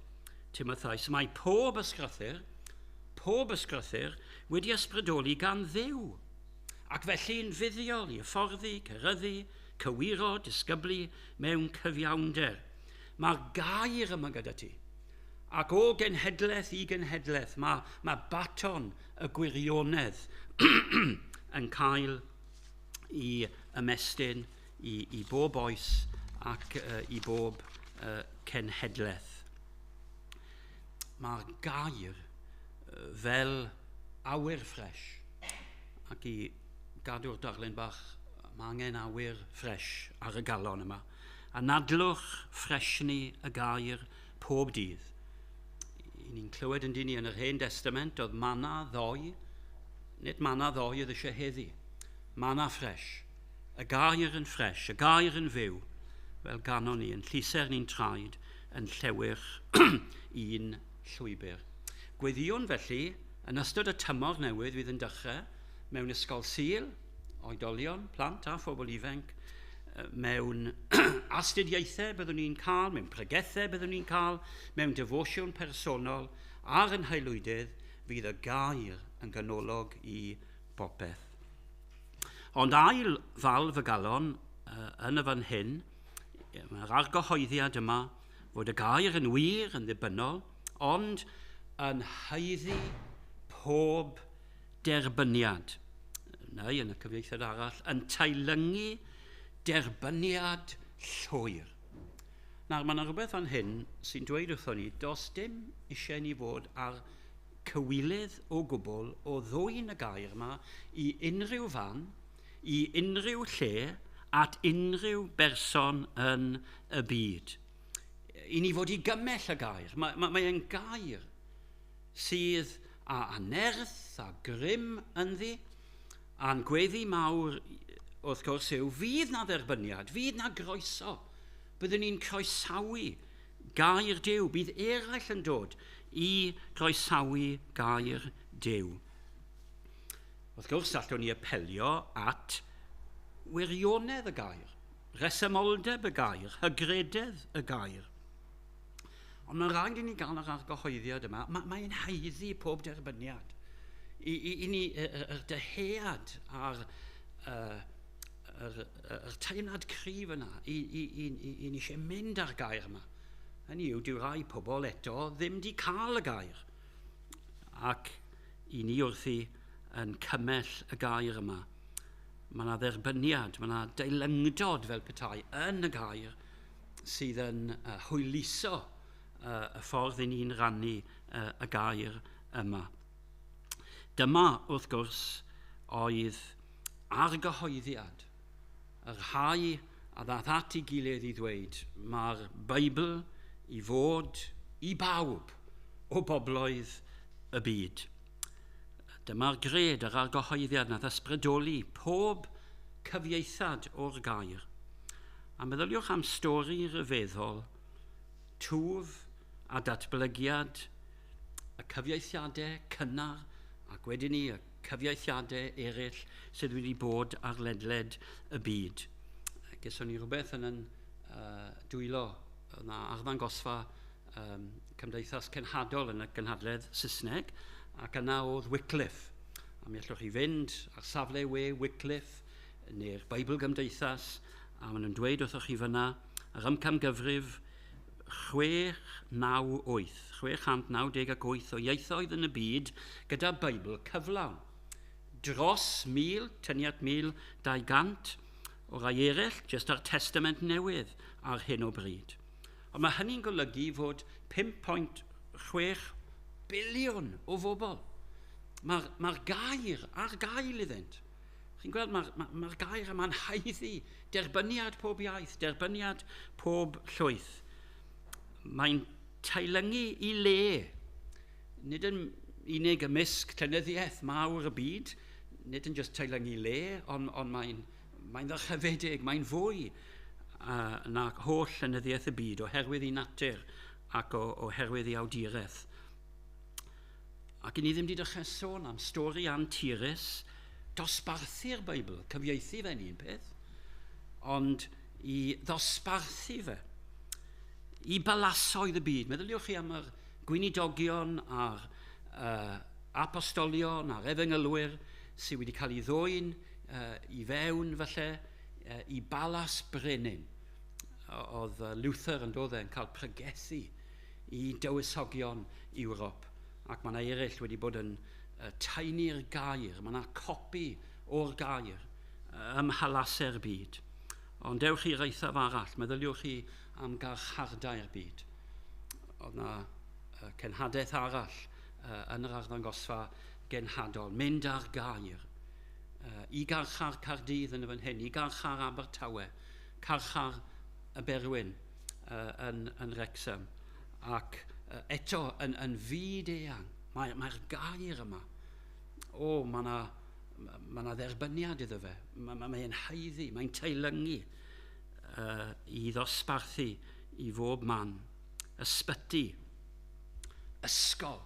Timotheus, mae pob ysgrythur wedi ysbrydoli gan Dduw. Ac felly'n fuddiol i hyfforddi, ceryddu, cywiro, disgyblu mewn cyfiawnder. Mae'r gair yma gyda ti. Ac o genhedlaeth i genhedlaeth, mae baton y gwirionedd yn cael i ymestyn i bob oes ac i bob cenhedlaeth. Mae'r gair fel awyr ffres, ac i gadw'r darlun bach, mae angen awyr ffres ar y galon yma. Anadlwch ffresni y gair pob dydd. I ni'n clywed yn dyn ni yn yr Hen Testament, oedd mana ddoe, nid mana ddoe oedd eisiau heddi. Mana ffres. Y gair yn ffres, y gair yn fyw, fel ganon ni, yn llusern ni'n traed, yn llewyrch un llwybr. Gweddïwn felly, yn ystod y tymor newydd fydd yn dechrau, mewn ysgol Sul, oedolion, plant a phobl ifanc, mewn astudiaethau byddwn ni'n cael, mewn pregethau byddwn ni'n cael, mewn defosiwn personol, ar yn haelwydydd, fydd y gair yn ganolog i bopeth. Ond ail falf y galon yn y fan hyn, mae'r argyhoeddiad yma fod y gair yn wir, yn ddibynnol, ond yn haeddu pob derbyniad. Neu, yn y cyfieithiad arall, yn teilyngu derbyniad llwyr. Nawr, mae yna rhywbeth fan hyn sy'n dweud wrthon ni, does dim eisiau ni fod ar cywilydd o gwbl o ddwyn y gair yma i unrhyw fan, i unrhyw lle, at unrhyw berson yn y byd. I ni fod i gymell y gair. Mae e'n gair sydd â nerth a grym ynddi, a'n gweddi mawr wrth gwrs yw fydd na dderbyniad, fydd na groeso. Byddwn ni'n croesawu gair Duw. Bydd eraill yn dod i groesawu gair Duw. Wrth gwrs, allwn ni apelio at wirionedd y gair, resymoldeb y gair, hygrededd y gair. Ond mae'n rhaid i ni gael yr argyhoeddiad yma. Mae'n haeddu pob derbyniad. I ni, yr dyhead a'r yr teimlad cryf yna i ni eisiau mynd ar gair yma. Hynny yw, dyw rai pobl eto ddim di cael y gair. Ac i ni wrthi yn cymell y gair yma. Mae yna dderbyniad, mae yna deilyngdod fel petai yn y gair sydd yn hwyluso y ffordd i ni'n rannu y gair yma. Dyma, wrth gwrs, oedd argyhoeddiad y rhai a ddath at ei gilydd i ddweud mae'r Beibl i fod i bawb o bobloedd y byd. Dyma'r gred yr argyhoeddiad nath ysbrydoli pob cyfieithad o'r gair. A meddyliwch am stori ryfeddol, twf a datblygiad y cyfieithiadau cynnar ac wedyn ni y cyfieithiadau eraill sydd wedi bod ar ledled y byd. Geson ni rhywbeth yn dwylo, yna arddangosfa Cymdeithas Cenhadol yn y gynhadledd Saesneg, ac yna oedd Wycliffe. A mi allwch chi fynd ar safle we Wycliffe neu'r Beibl Gymdeithas, a maen nhw'n dweud wrthoch chi fyna, yr amcangyfrif 698, 698 o ieithoedd yn y byd gyda Beibl cyflawn. Dros 1000, tyniad 1200 o rai eraill, jyst ar Testament Newydd ar hyn o bryd. Ond mae hynny'n golygu fod 5.6 biliwn o bobl. Mae'r gair ar gael iddynt. Chi'n gweld, mae gair yma'n haeddu derbyniad pob iaith, derbyniad pob llwyth. Mae'n teilyngu i le, nid yn unig ymysg llenyddiaeth mawr y byd, nid yn just teilyngu le, ond mae'n ddyrchafedig, mae'n fwy na holl llenyddiaeth y byd oherwydd ei natur ac oherwydd ei awduraeth. Ac i ni ddim wedi dechrau sôn am stori anturus, dosbarthu'r Beibl, cyfieithu fe'n un peth, ond i ddosbarthu fe, i balasoedd y byd. Meddyliwch chi am yr gweinidogion a'r apostolion a'r efengylwyr sydd wedi cael ei ddwyn i fewn falle i balas brenin. Oedd Luther yn dod e'n cael pregethu i dywysogion Ewrop, ac mae yna eraill wedi bod yn taenu'r gair, mae yna copi o'r gair ym mhalasau'r byd. Ond dewch i'r eithaf arall, meddyliwch chi am garchardau'r byd. Oedd yna cenhadaeth arall yn yr arddangosfa genhadol, mynd ar gair, i garchar Caerdydd yn y fan hyn, i garchar Abertawe, carchar y Berwyn yn Wrexham, ac eto yn fyd eang, mae'r gair yma, o, mae yna ma dderbyniad iddo fe, mae'n haeddu, mae'n teilyngu i ddosbarthu i fob man. Ysbyty, ysgol.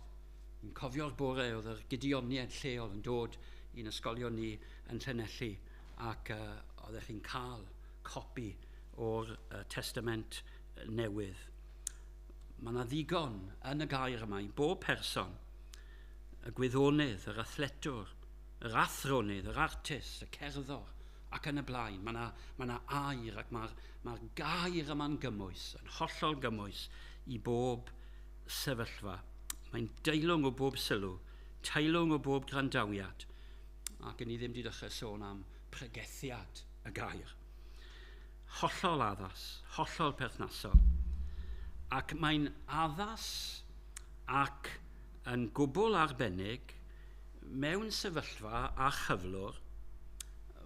Yn cofio'r bore oedd yr Gideoniaid lleol yn dod i'n ysgolion ni yn Llanelli ac oeddech chi'n cael copi o'r Testament Newydd. Mae yna ddigon yn y gair yma i bob person, y gwyddonydd, yr athletwr, yr athronydd, yr artist, y cerddor, ac yn y blaen. Mae yna air ac mae'r gair yma'n gymwys, yn hollol gymwys i bob sefyllfa. Mae'n deilwng o bob sylw, teilwng o bob grandawiad, ac yn ni ddim wedi dechrau sôn am pregethiad y gair. Hollol addas, hollol perthnasol. Ac mae'n addas ac yn gwbl arbennig mewn sefyllfa a chyflwr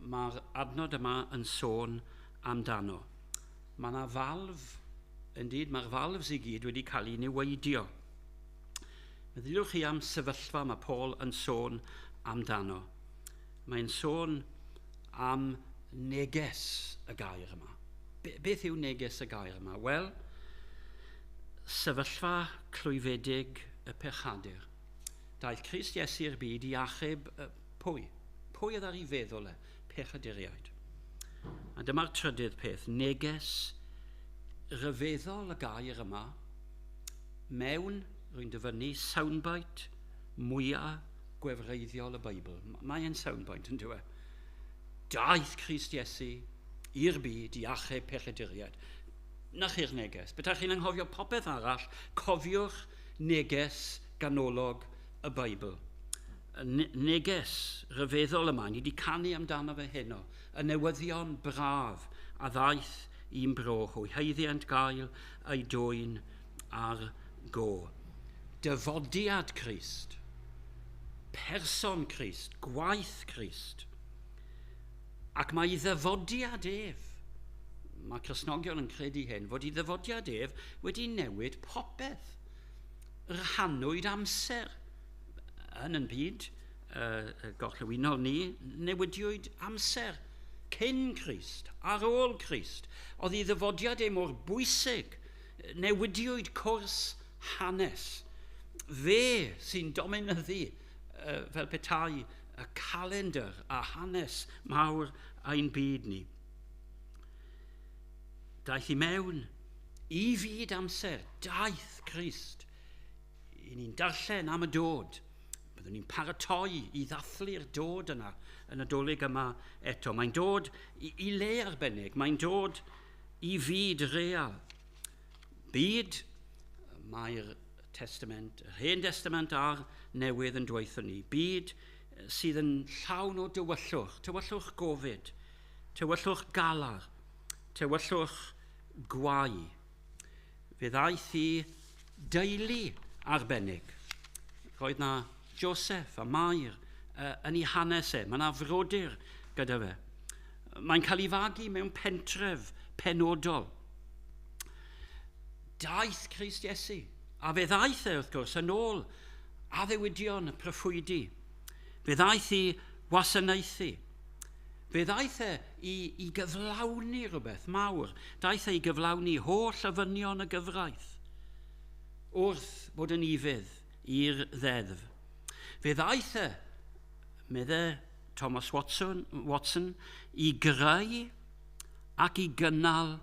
mae'r adnod yma yn sôn amdano. Mae yna falf, indeed, mae'r falfs i gyd wedi cael ei niweidio. Meddyliwch chi am sefyllfa mae Paul yn sôn amdano. Mae'n sôn am neges y gair yma. Beth yw neges y gair yma? Wel, sefyllfa clwyfedig y pechadur. Daeth Crist Iesu i'r byd i achub pwy? Pwy oedd ar ei feddwl e? Pechaduriaid. A dyma'r trydydd peth, neges ryfeddol y gair yma mewn, rwy'n dyfynnu, soundbite mwyaf gwefreiddiol y Beibl. Mae e'n soundbite yn dweud. Daeth Crist Iesu i'r byd i achub pechaduriaid. Na chi'r neges. Bydda chi'n anghofio popeth arall, cofiwch neges ganolog y Beibl. Y neges ryfeddol yma, ni wedi canu amdano fe heno, y newyddion braf a ddaeth i'n bro hwy, haeddiant gael ei dwyn ar go. Dyfodiad Crist, person Crist, gwaith Crist, ac mae ei ddyfodiad ef, mae Cristnogion yn credu hyn, fod ei ddyfodiad ef wedi newid popeth. Rhannwyd amser. Yn yn byd gorllewinol ni, newidiwyd amser cyn Crist, ar ôl Crist. Oedd ei ddyfodiad e mor bwysig, newidiwyd cwrs hanes. Fe sy'n dominyddu fel petai y calendr a hanes mawr ein byd ni. Daeth i mewn i fyd amser, daeth Crist. I ni'n darllen am y dod. Byddwn ni'n paratoi i ddathlu'r dod yna yn y Dolig yma eto. Mae'n dod i le arbennig, mae'n dod i fyd real. Byd, mae'r testament, yr Hen Testament a'r Newydd yn dweithio ni. Byd sydd yn llawn o dywyllwch, tywyllwch gofid, tywyllwch galar, tywyllwch gwae. Fe ddaeth i deulu arbennig. Roedd na Joseph a Mair yn ei hanes e. Mae yna frodyr gyda fe. Mae'n cael ei fagu mewn pentref penodol. Daeth Crist Iesu, a fe ddaeth e wrth gwrs yn ôl addewidion y proffwydi. Fe ddaeth i wasanaethu. Fe ddaeth e i gyflawni rhywbeth mawr. Daeth e i gyflawni holl ofynion y gyfraith wrth fod yn ufudd i'r ddeddf. Fe ddaeth e, medde Thomas Watson, i greu ac i gynnal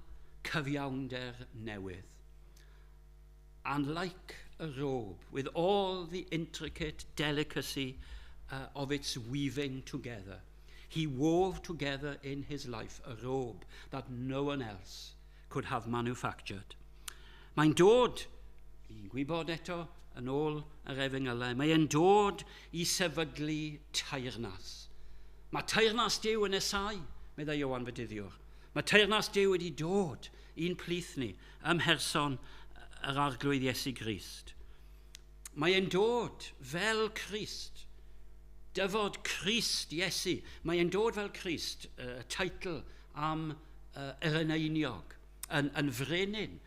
cyfiawnder newydd. And like a robe, with all the intricate delicacy of its weaving together, he wove together in his life a robe that no one else could have manufactured. Mae'n dod, i'n gwybod eto, yn ôl yr efengylau, mae'n dod i sefydlu teyrnas. Mae teyrnas Duw yn nesau, meddai Ioan Fedyddiwr. Mae teyrnas Duw wedi dod i'n plith ni ym mherson yr Arglwydd Iesu Grist. Mae e'n dod fel Crist. Dyfod Crist Iesu. Mae e'n dod fel Crist, y teitl am yr eneiniog, yn frenin.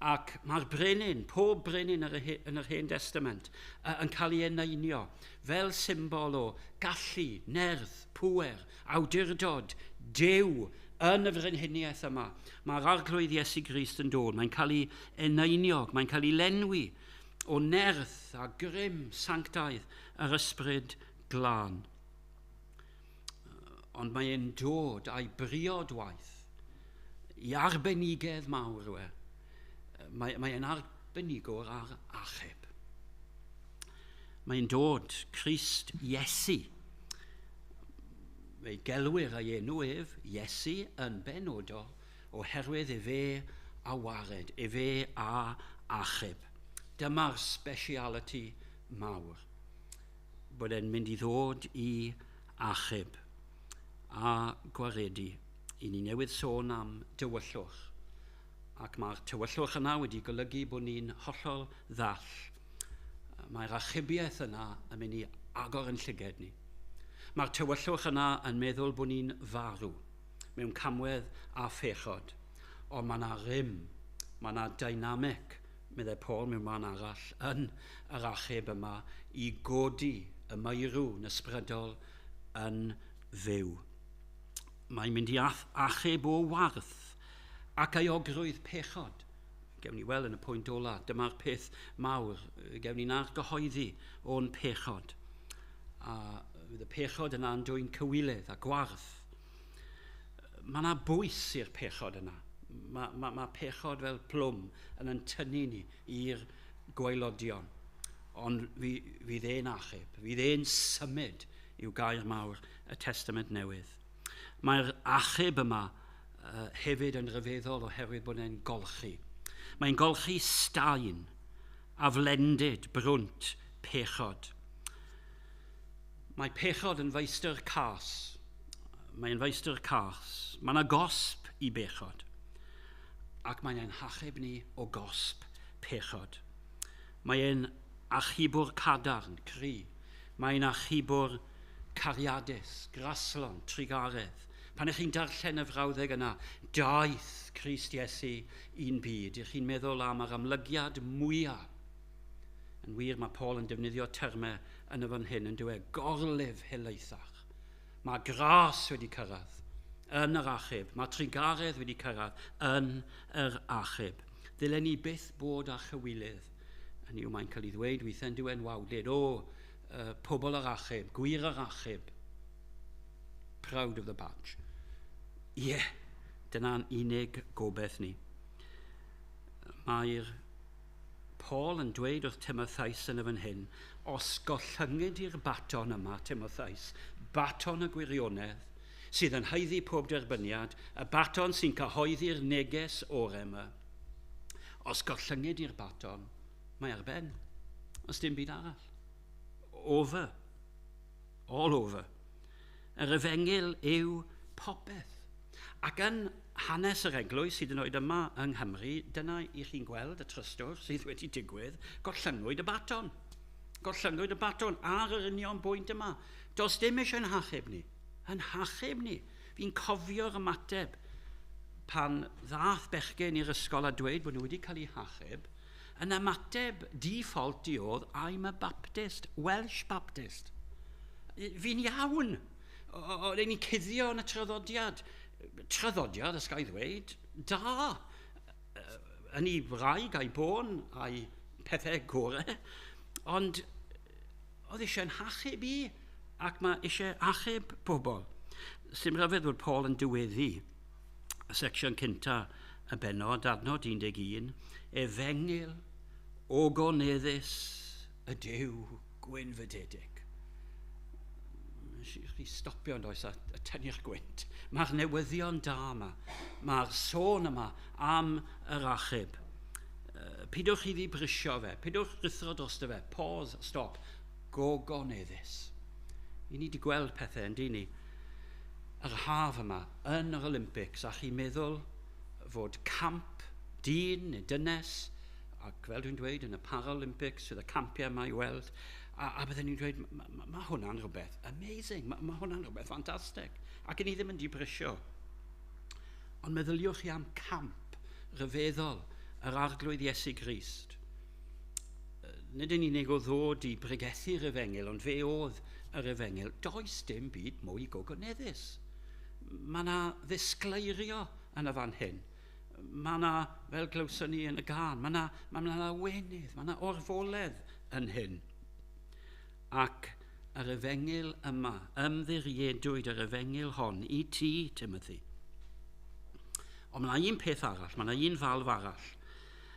Ac mae'r brenin, pob brenin yn yr Hen Testament, yn cael ei eneinio fel symbol o gallu, nerth, pŵer, awdurdod, Duw yn y frenhiniaeth yma. Mae'r Arglwydd Iesu Grist yn dod. Mae'n cael ei eneinio, mae'n cael ei lenwi o nerth a grym sanctaidd yr Ysbryd Glân. Ond mae'n dod a'i briod waith i arbenigedd mawr yw e. Mae'n arbenigwr ar achub. Mae'n dod Crist Iesu. Fe'i gelwir ei enw ef, Iesu, yn benodol, oherwydd efe a wared, efe a achub. Dyma'r speciality mawr, bod e'n mynd i ddod i achub a gwaredu. I ni newydd sôn am dywyllwch, ac mae'r tywyllwch yna wedi golygu bod ni'n hollol ddall. Mae'r achubiaeth yna yn mynd i agor yn llyged ni. Mae'r tywyllwch yna yn meddwl bod ni'n farw mewn camwedd a phechod. Ond mae yna rym, mae yna dynamic, meddai Paul mewn man arall, yn yr achub yma i godi y meirw'n ysbrydol yn fyw. Mae'n mynd i achub o warth ac euogrwydd pechod. Gewn ni weld yn y pwynt ola, dyma'r peth mawr, gewn ni'n argyhoeddi o'n pechod. A fydd y pechod yna'n dwyn cywilydd a gwarth. Mae yna bwys i'r pechod yna. Mae pechod fel plwm yn tynnu ni i'r gwaelodion. Ond fydd e'n achub, fydd e'n symud i'w gair mawr y Testament Newydd. Mae'r achub yma hefyd yn rhyfeddol oherwydd bod e'n golchi. Mae'n golchi staen, aflendid, brwnt, pechod. Mae pechod yn feistr cas. Mae'n feistr cas. Mae yna gosb i bechod. Ac mae'n ein hachub ni o gosb pechod. Mae'n achubwr cadarn, cry. Mae'n achubwr cariadus, graslon, trugaredd. Pan ych chi'n darllen y frawddeg yna, daeth Crist Iesu i'n byd, ych chi'n meddwl am yr amlygiad mwyaf. Yn wir, mae Paul yn defnyddio termau yn y fan hyn yn dweud gorlif helaethach. Mae gras wedi cyrraedd yn yr achub. Mae trugaredd wedi cyrraedd yn yr achub. Ddylen ni byth bod â chywilydd. Hynny yw, mae'n cael ei ddweud weithiau'n diwen wawdlyd, o, pobl yr achub, gwir yr achub. Proud of the badge. Ie, yeah, dyna'n unig gobeith ni. Mae'r Paul yn dweud wrth Timotheus yn y fan hyn, os gollyngid i'r baton yma, Timotheus, baton y gwirionedd, sydd yn haeddu pob derbyniad, y baton sy'n cyhoeddi'r neges o'r yma, os gollyngid i'r baton, mae ar ben. Os dim byd arall. Over. All over. Yr efengyl yw popeth. Ac yn hanes yr eglwys sydd yn oed yma yng Nghymru, dyna i chi'n gweld y trystwr sydd wedi digwydd, gollyngwyd y baton. Gollyngwyd y baton ar yr union bwynt yma. Does dim eisiau'n hachub ni. Yn hachub ni. Fi'n cofio'r ymateb pan ddath bechgyn i'r ysgol a dweud bod nhw wedi cael eu hachub, yn ymateb default i oedd, I'm a Baptist, Welsh Baptist. Fi'n iawn. O'n i'n cuddio yn y traddodiad. Traddodiad, os ga i ddweud, da. Yn ei wraig a'i bôn a'i pethau gorau. Ond oedd eisiau'n hachub i, ac mae eisiau achub pobl. Sy'n rhyfedd bod Paul yn diweddu y secsiwn cynta y bennod, adnod 11, efengyl ogoneddus y Duw gwynfydedig. Chi stopio yn does a tynnu'ch gwynt. Mae'r newyddion da yma, mae'r sôn yma am yr achub. Pidwch chi ddibrisio fe, pidwch rhuthro drosto fe, pause, stop, gogoneddus. I ni wedi gweld pethau yn dyn ni yr haf yma yn yr Olympics, a chi'n meddwl fod camp dyn neu dynes, ac fel dwi'n dweud yn y Paralympics, sydd y campiau yma i weld, a bydden ni'n dweud, mae hwnna'n rhywbeth amazing, mae hwnna'n rhywbeth ffantastig, ac i ni ddim yn dibrisio. Ond meddyliwch chi am camp rhyfeddol yr Arglwydd Iesu Grist. Nid yn unig o ddod i bregethu'r efengyl, ond fe oedd yr efengyl. Does dim byd mwy gogoneddus. Mae yna ddisgleirio yn y fan hyn. Mae yna, fel glywson ni yn y gân, mae yna lawenydd, mae yna orfoledd yn hyn. Ac yr efengyl yma, ymddiriedwyd yr efengyl hon i ti, Timothy. Ond mae yna un peth arall, mae yna un falf arall.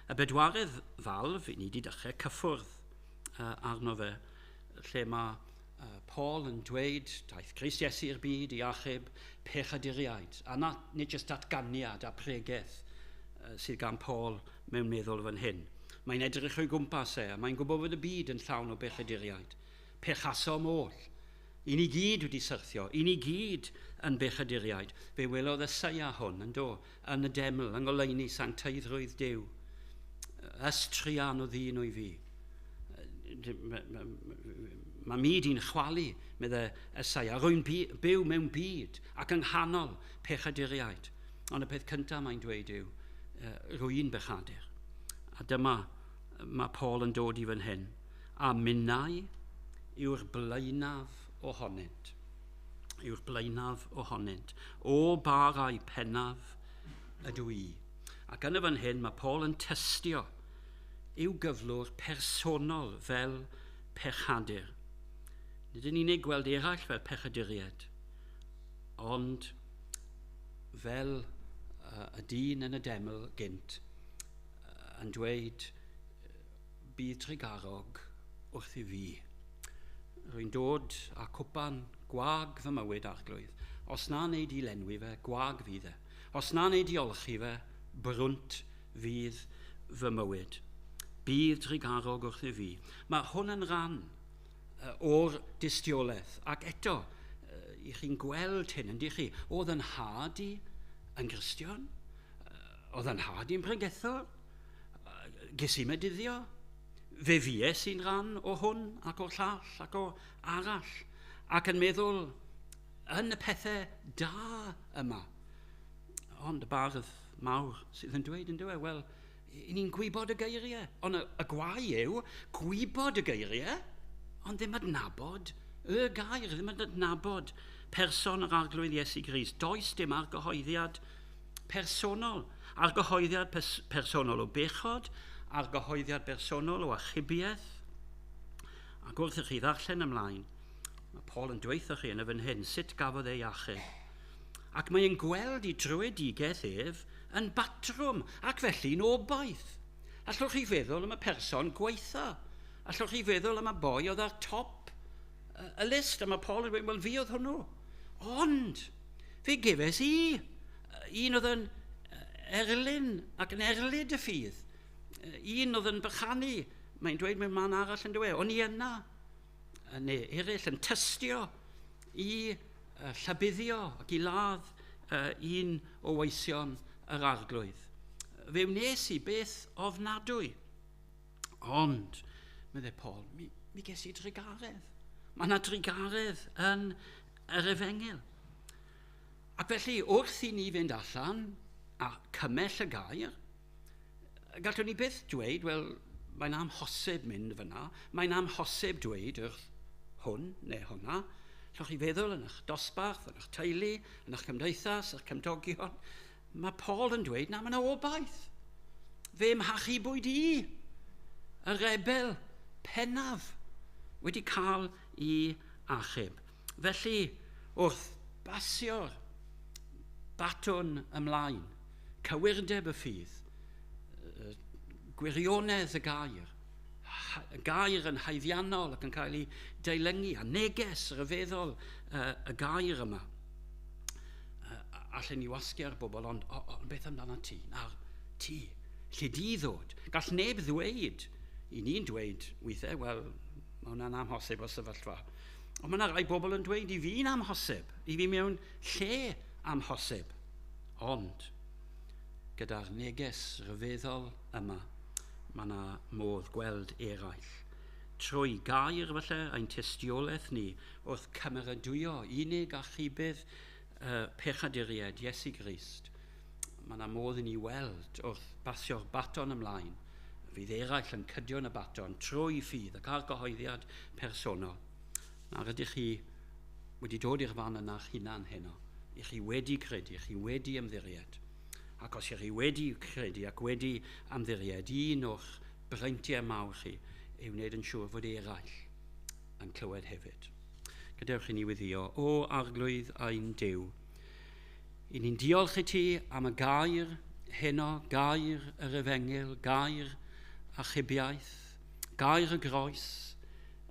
Y bedwaredd falf, i ni wedi dechrau cyffwrdd arno fe, lle mae Paul yn dweud, daeth Crist Iesu i'r byd i achub pechaduriaid. A na, nid jyst datganiad a pregeth sydd gan Paul mewn meddwl fan hyn. Mae'n edrych o'i gwmpas e, a mae'n gwybod fod y byd yn llawn o bechaduriaid. Pechasom oll. I ni gyd wedi syrthio, i ni gyd yn bechaduriaid. Fe welodd Eseia hwn yn do, yn y deml, yng ngoleuni sancteiddrwydd Duw. Ys truan o ddyn o'i fi. Mae myd i'n chwalu, meddai Esaia. Rwy'n byw mewn byd ac yng nghanol pechaduriaid. Ond y peth cyntaf mae'n dweud yw, rwy'n bechadur. A dyma mae Paul yn dod i fan hyn. A minnau yw'r blaenaf ohonynt. Yw'r blaenaf ohonynt. O barau pennaf ydw i. Ac yn y fan hyn mae Paul yn tystio i'w gyflwr personol fel pechadur. Nid yn unig gweld eraill fel pechaduriaid, ond fel y dyn yn y deml gynt yn dweud bydd trugarog wrth i fi. Rwy'n dod â cwpan gwag fy mywyd, Arglwydd. Os na wneud i lenwi fe, gwag fydd e. Os na wneud i olchi fe, brwnt fydd fy mywyd. Bydd trugarog wrth i fi. Mae hwn yn rhan o'r dystiolaeth. Ac eto, i chi'n gweld hyn, yndych chi? Oedd yn nhad i yn Gristion? Oedd yn nhad i'n pregethwr? Ges i medyddio? Fe fues i'n rhan o hwn ac o'r llall ac o arall. Ac yn meddwl yn y pethau da yma. Ond y bardd mawr sydd yn dweud yn dweud, wel, i ni'n gwybod y geiriau. Ond y gwae yw gwybod y geiriau, ond ddim adnabod y gair, ddim adnabod person yr Arglwydd Iesu Grist. Does dim argyhoeddiad personol. Argyhoeddiad personol o bechod, argyhoeddiad personol o achubiaeth. Ac wrth i chi ddarllen ymlaen, mae Paul yn dweutho chi yn y fan hyn sut gafodd ei achub. Ac mae'n gweld ei dröedigaeth ef yn batrwm ac felly'n obaith. Allwch chi feddwl am y person gwaetha? Allwch chi feddwl am y boi oedd ar top y list? A mae Paul yn dweud, wel fi oedd hwnnw. Ond fe gefes i un oedd yn erlyn ac yn erlid y ffydd. Un oedd yn bychanu, mae'n dweud mewn man arall yn dweud, o'n i yna, neu eraill yn tystio i llabuddio ac i ladd un o weision yr Arglwydd. Fe wnes i beth ofnadwy. Ond, meddai Paul, mi ges i drugaredd. Mae yna drugaredd yn yr efengyl. Ac felly, wrth i ni fynd allan a cymell y gair, gallwn ni byth dweud, wel, mae'n amhosib mynd fyna, mae'n amhosib dweud wrth hwn neu hwnna. Allwch chi feddwl yn eich dosbarth, yn eich teulu, yn eich cymdeithas, eich cymdogion. Mae Paul yn dweud, na, mae yna obaith. Fe mhachubwyd i, y rebel pennaf, wedi cael ei achub. Felly, wrth basio'r batwn ymlaen, cywirdeb y ffydd, gwirionedd y gair, y gair yn haeddiannol ac yn cael ei deilyngu, a neges ryfeddol y gair yma. Allen ni wasgu ar bobl, ond beth amdano ti? Nawr, ti, lle di ddod? Gall neb ddweud, i ni'n dweud weithiau, wel, mae hwnna'n amhosib o sefyllfa. Ond mae yna rai bobl yn dweud i fi'n amhosib, i fi mewn lle amhosib. Ond, gyda'r neges ryfeddol yma, mae yna modd gweld eraill. Trwy gair falle ein tystiolaeth ni wrth cymeradwyo unig achubydd pechaduriaid Iesu Grist, mae yna modd i ni weld wrth basio'r baton ymlaen, fydd eraill yn cydio yn y baton trwy ffydd ac argyhoeddiad personol. Nawr ydych chi wedi dod i'r fan yna hunan heno, i chi wedi credu, i chi wedi ymddiried. Ac os ych chi wedi credu ac wedi ymddiried, un o'ch breintiau mawr chi yw wneud yn siŵr fod eraill yn clywed hefyd. Gadewch i ni weddïo, o Arglwydd ein Duw, i ni'n diolch i ti am y gair heno, gair yr efengyl, gair achubiaeth, gair y groes,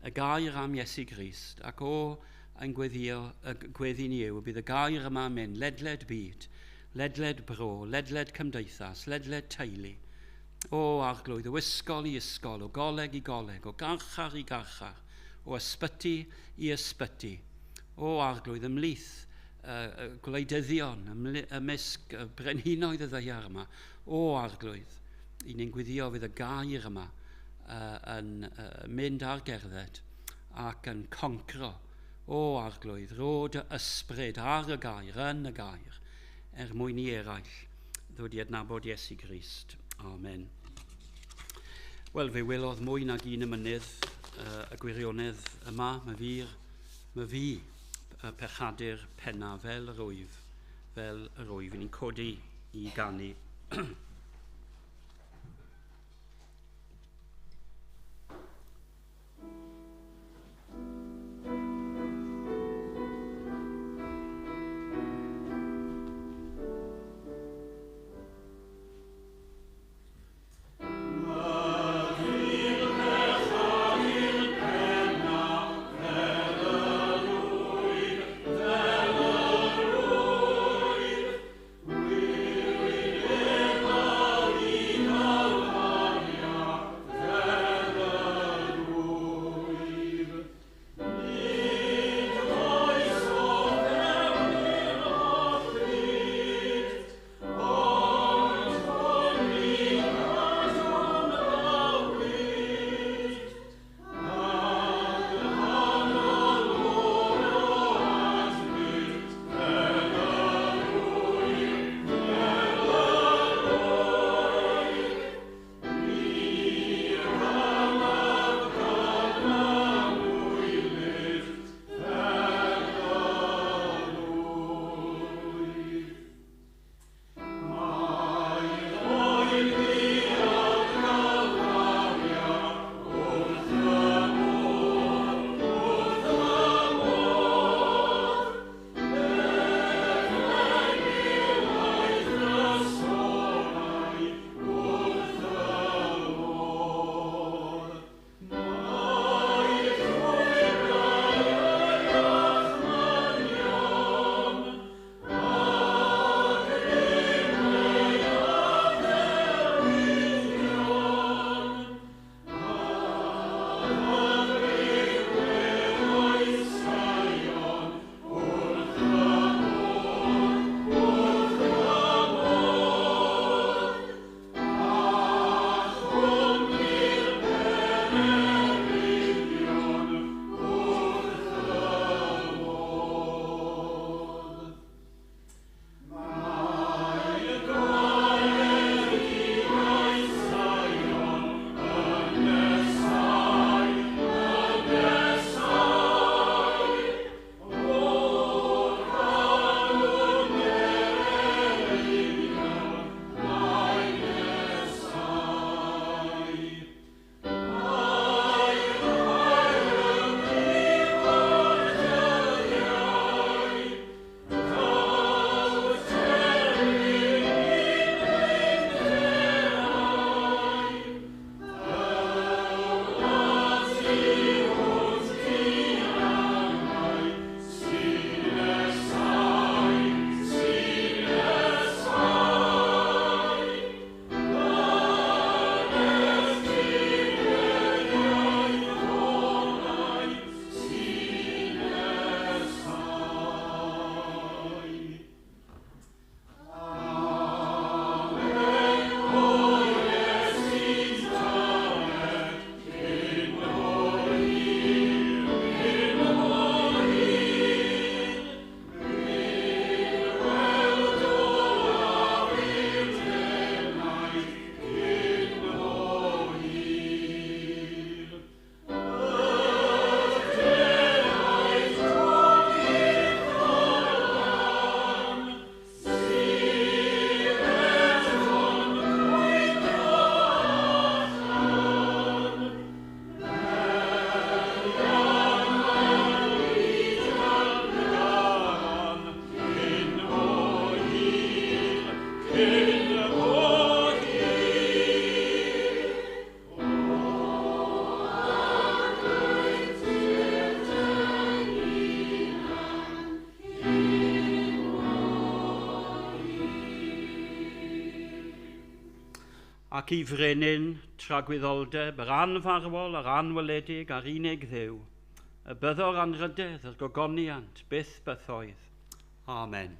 y gair am Iesu Grist, ac o ein gweddio, y gweddi ni yw y bydd y gair yma yn mynd ledled byd, ledled bro, ledled cymdeithas, ledled teulu. O Arglwydd, o ysgol i ysgol, o goleg i goleg, o garchar i garchar, o ysbyty i ysbyty. O Arglwydd, ymhlith gwleidyddion, ymysg brenhinoedd y ddaear yma. O Arglwydd, i ni'n gweddio fydd y gair yma yn mynd ar gerdded ac yn concro. O Arglwydd, rho dy ysbryd ar y gair, yn y gair, er mwyn i eraill ddod i adnabod Iesu Grist. Amen. Wel, fe welodd mwy nag un y mynydd y gwirionedd yma, mae fi, y pechadur penna fel yr wyf, ni'n codi i ganu. Ac i frenin tragwyddoldeb, yr anfarwol, yr anweledig a'r unig Dduw, y byddo'r anrhydedd, yr gogoniant, byth bythoedd. Amen.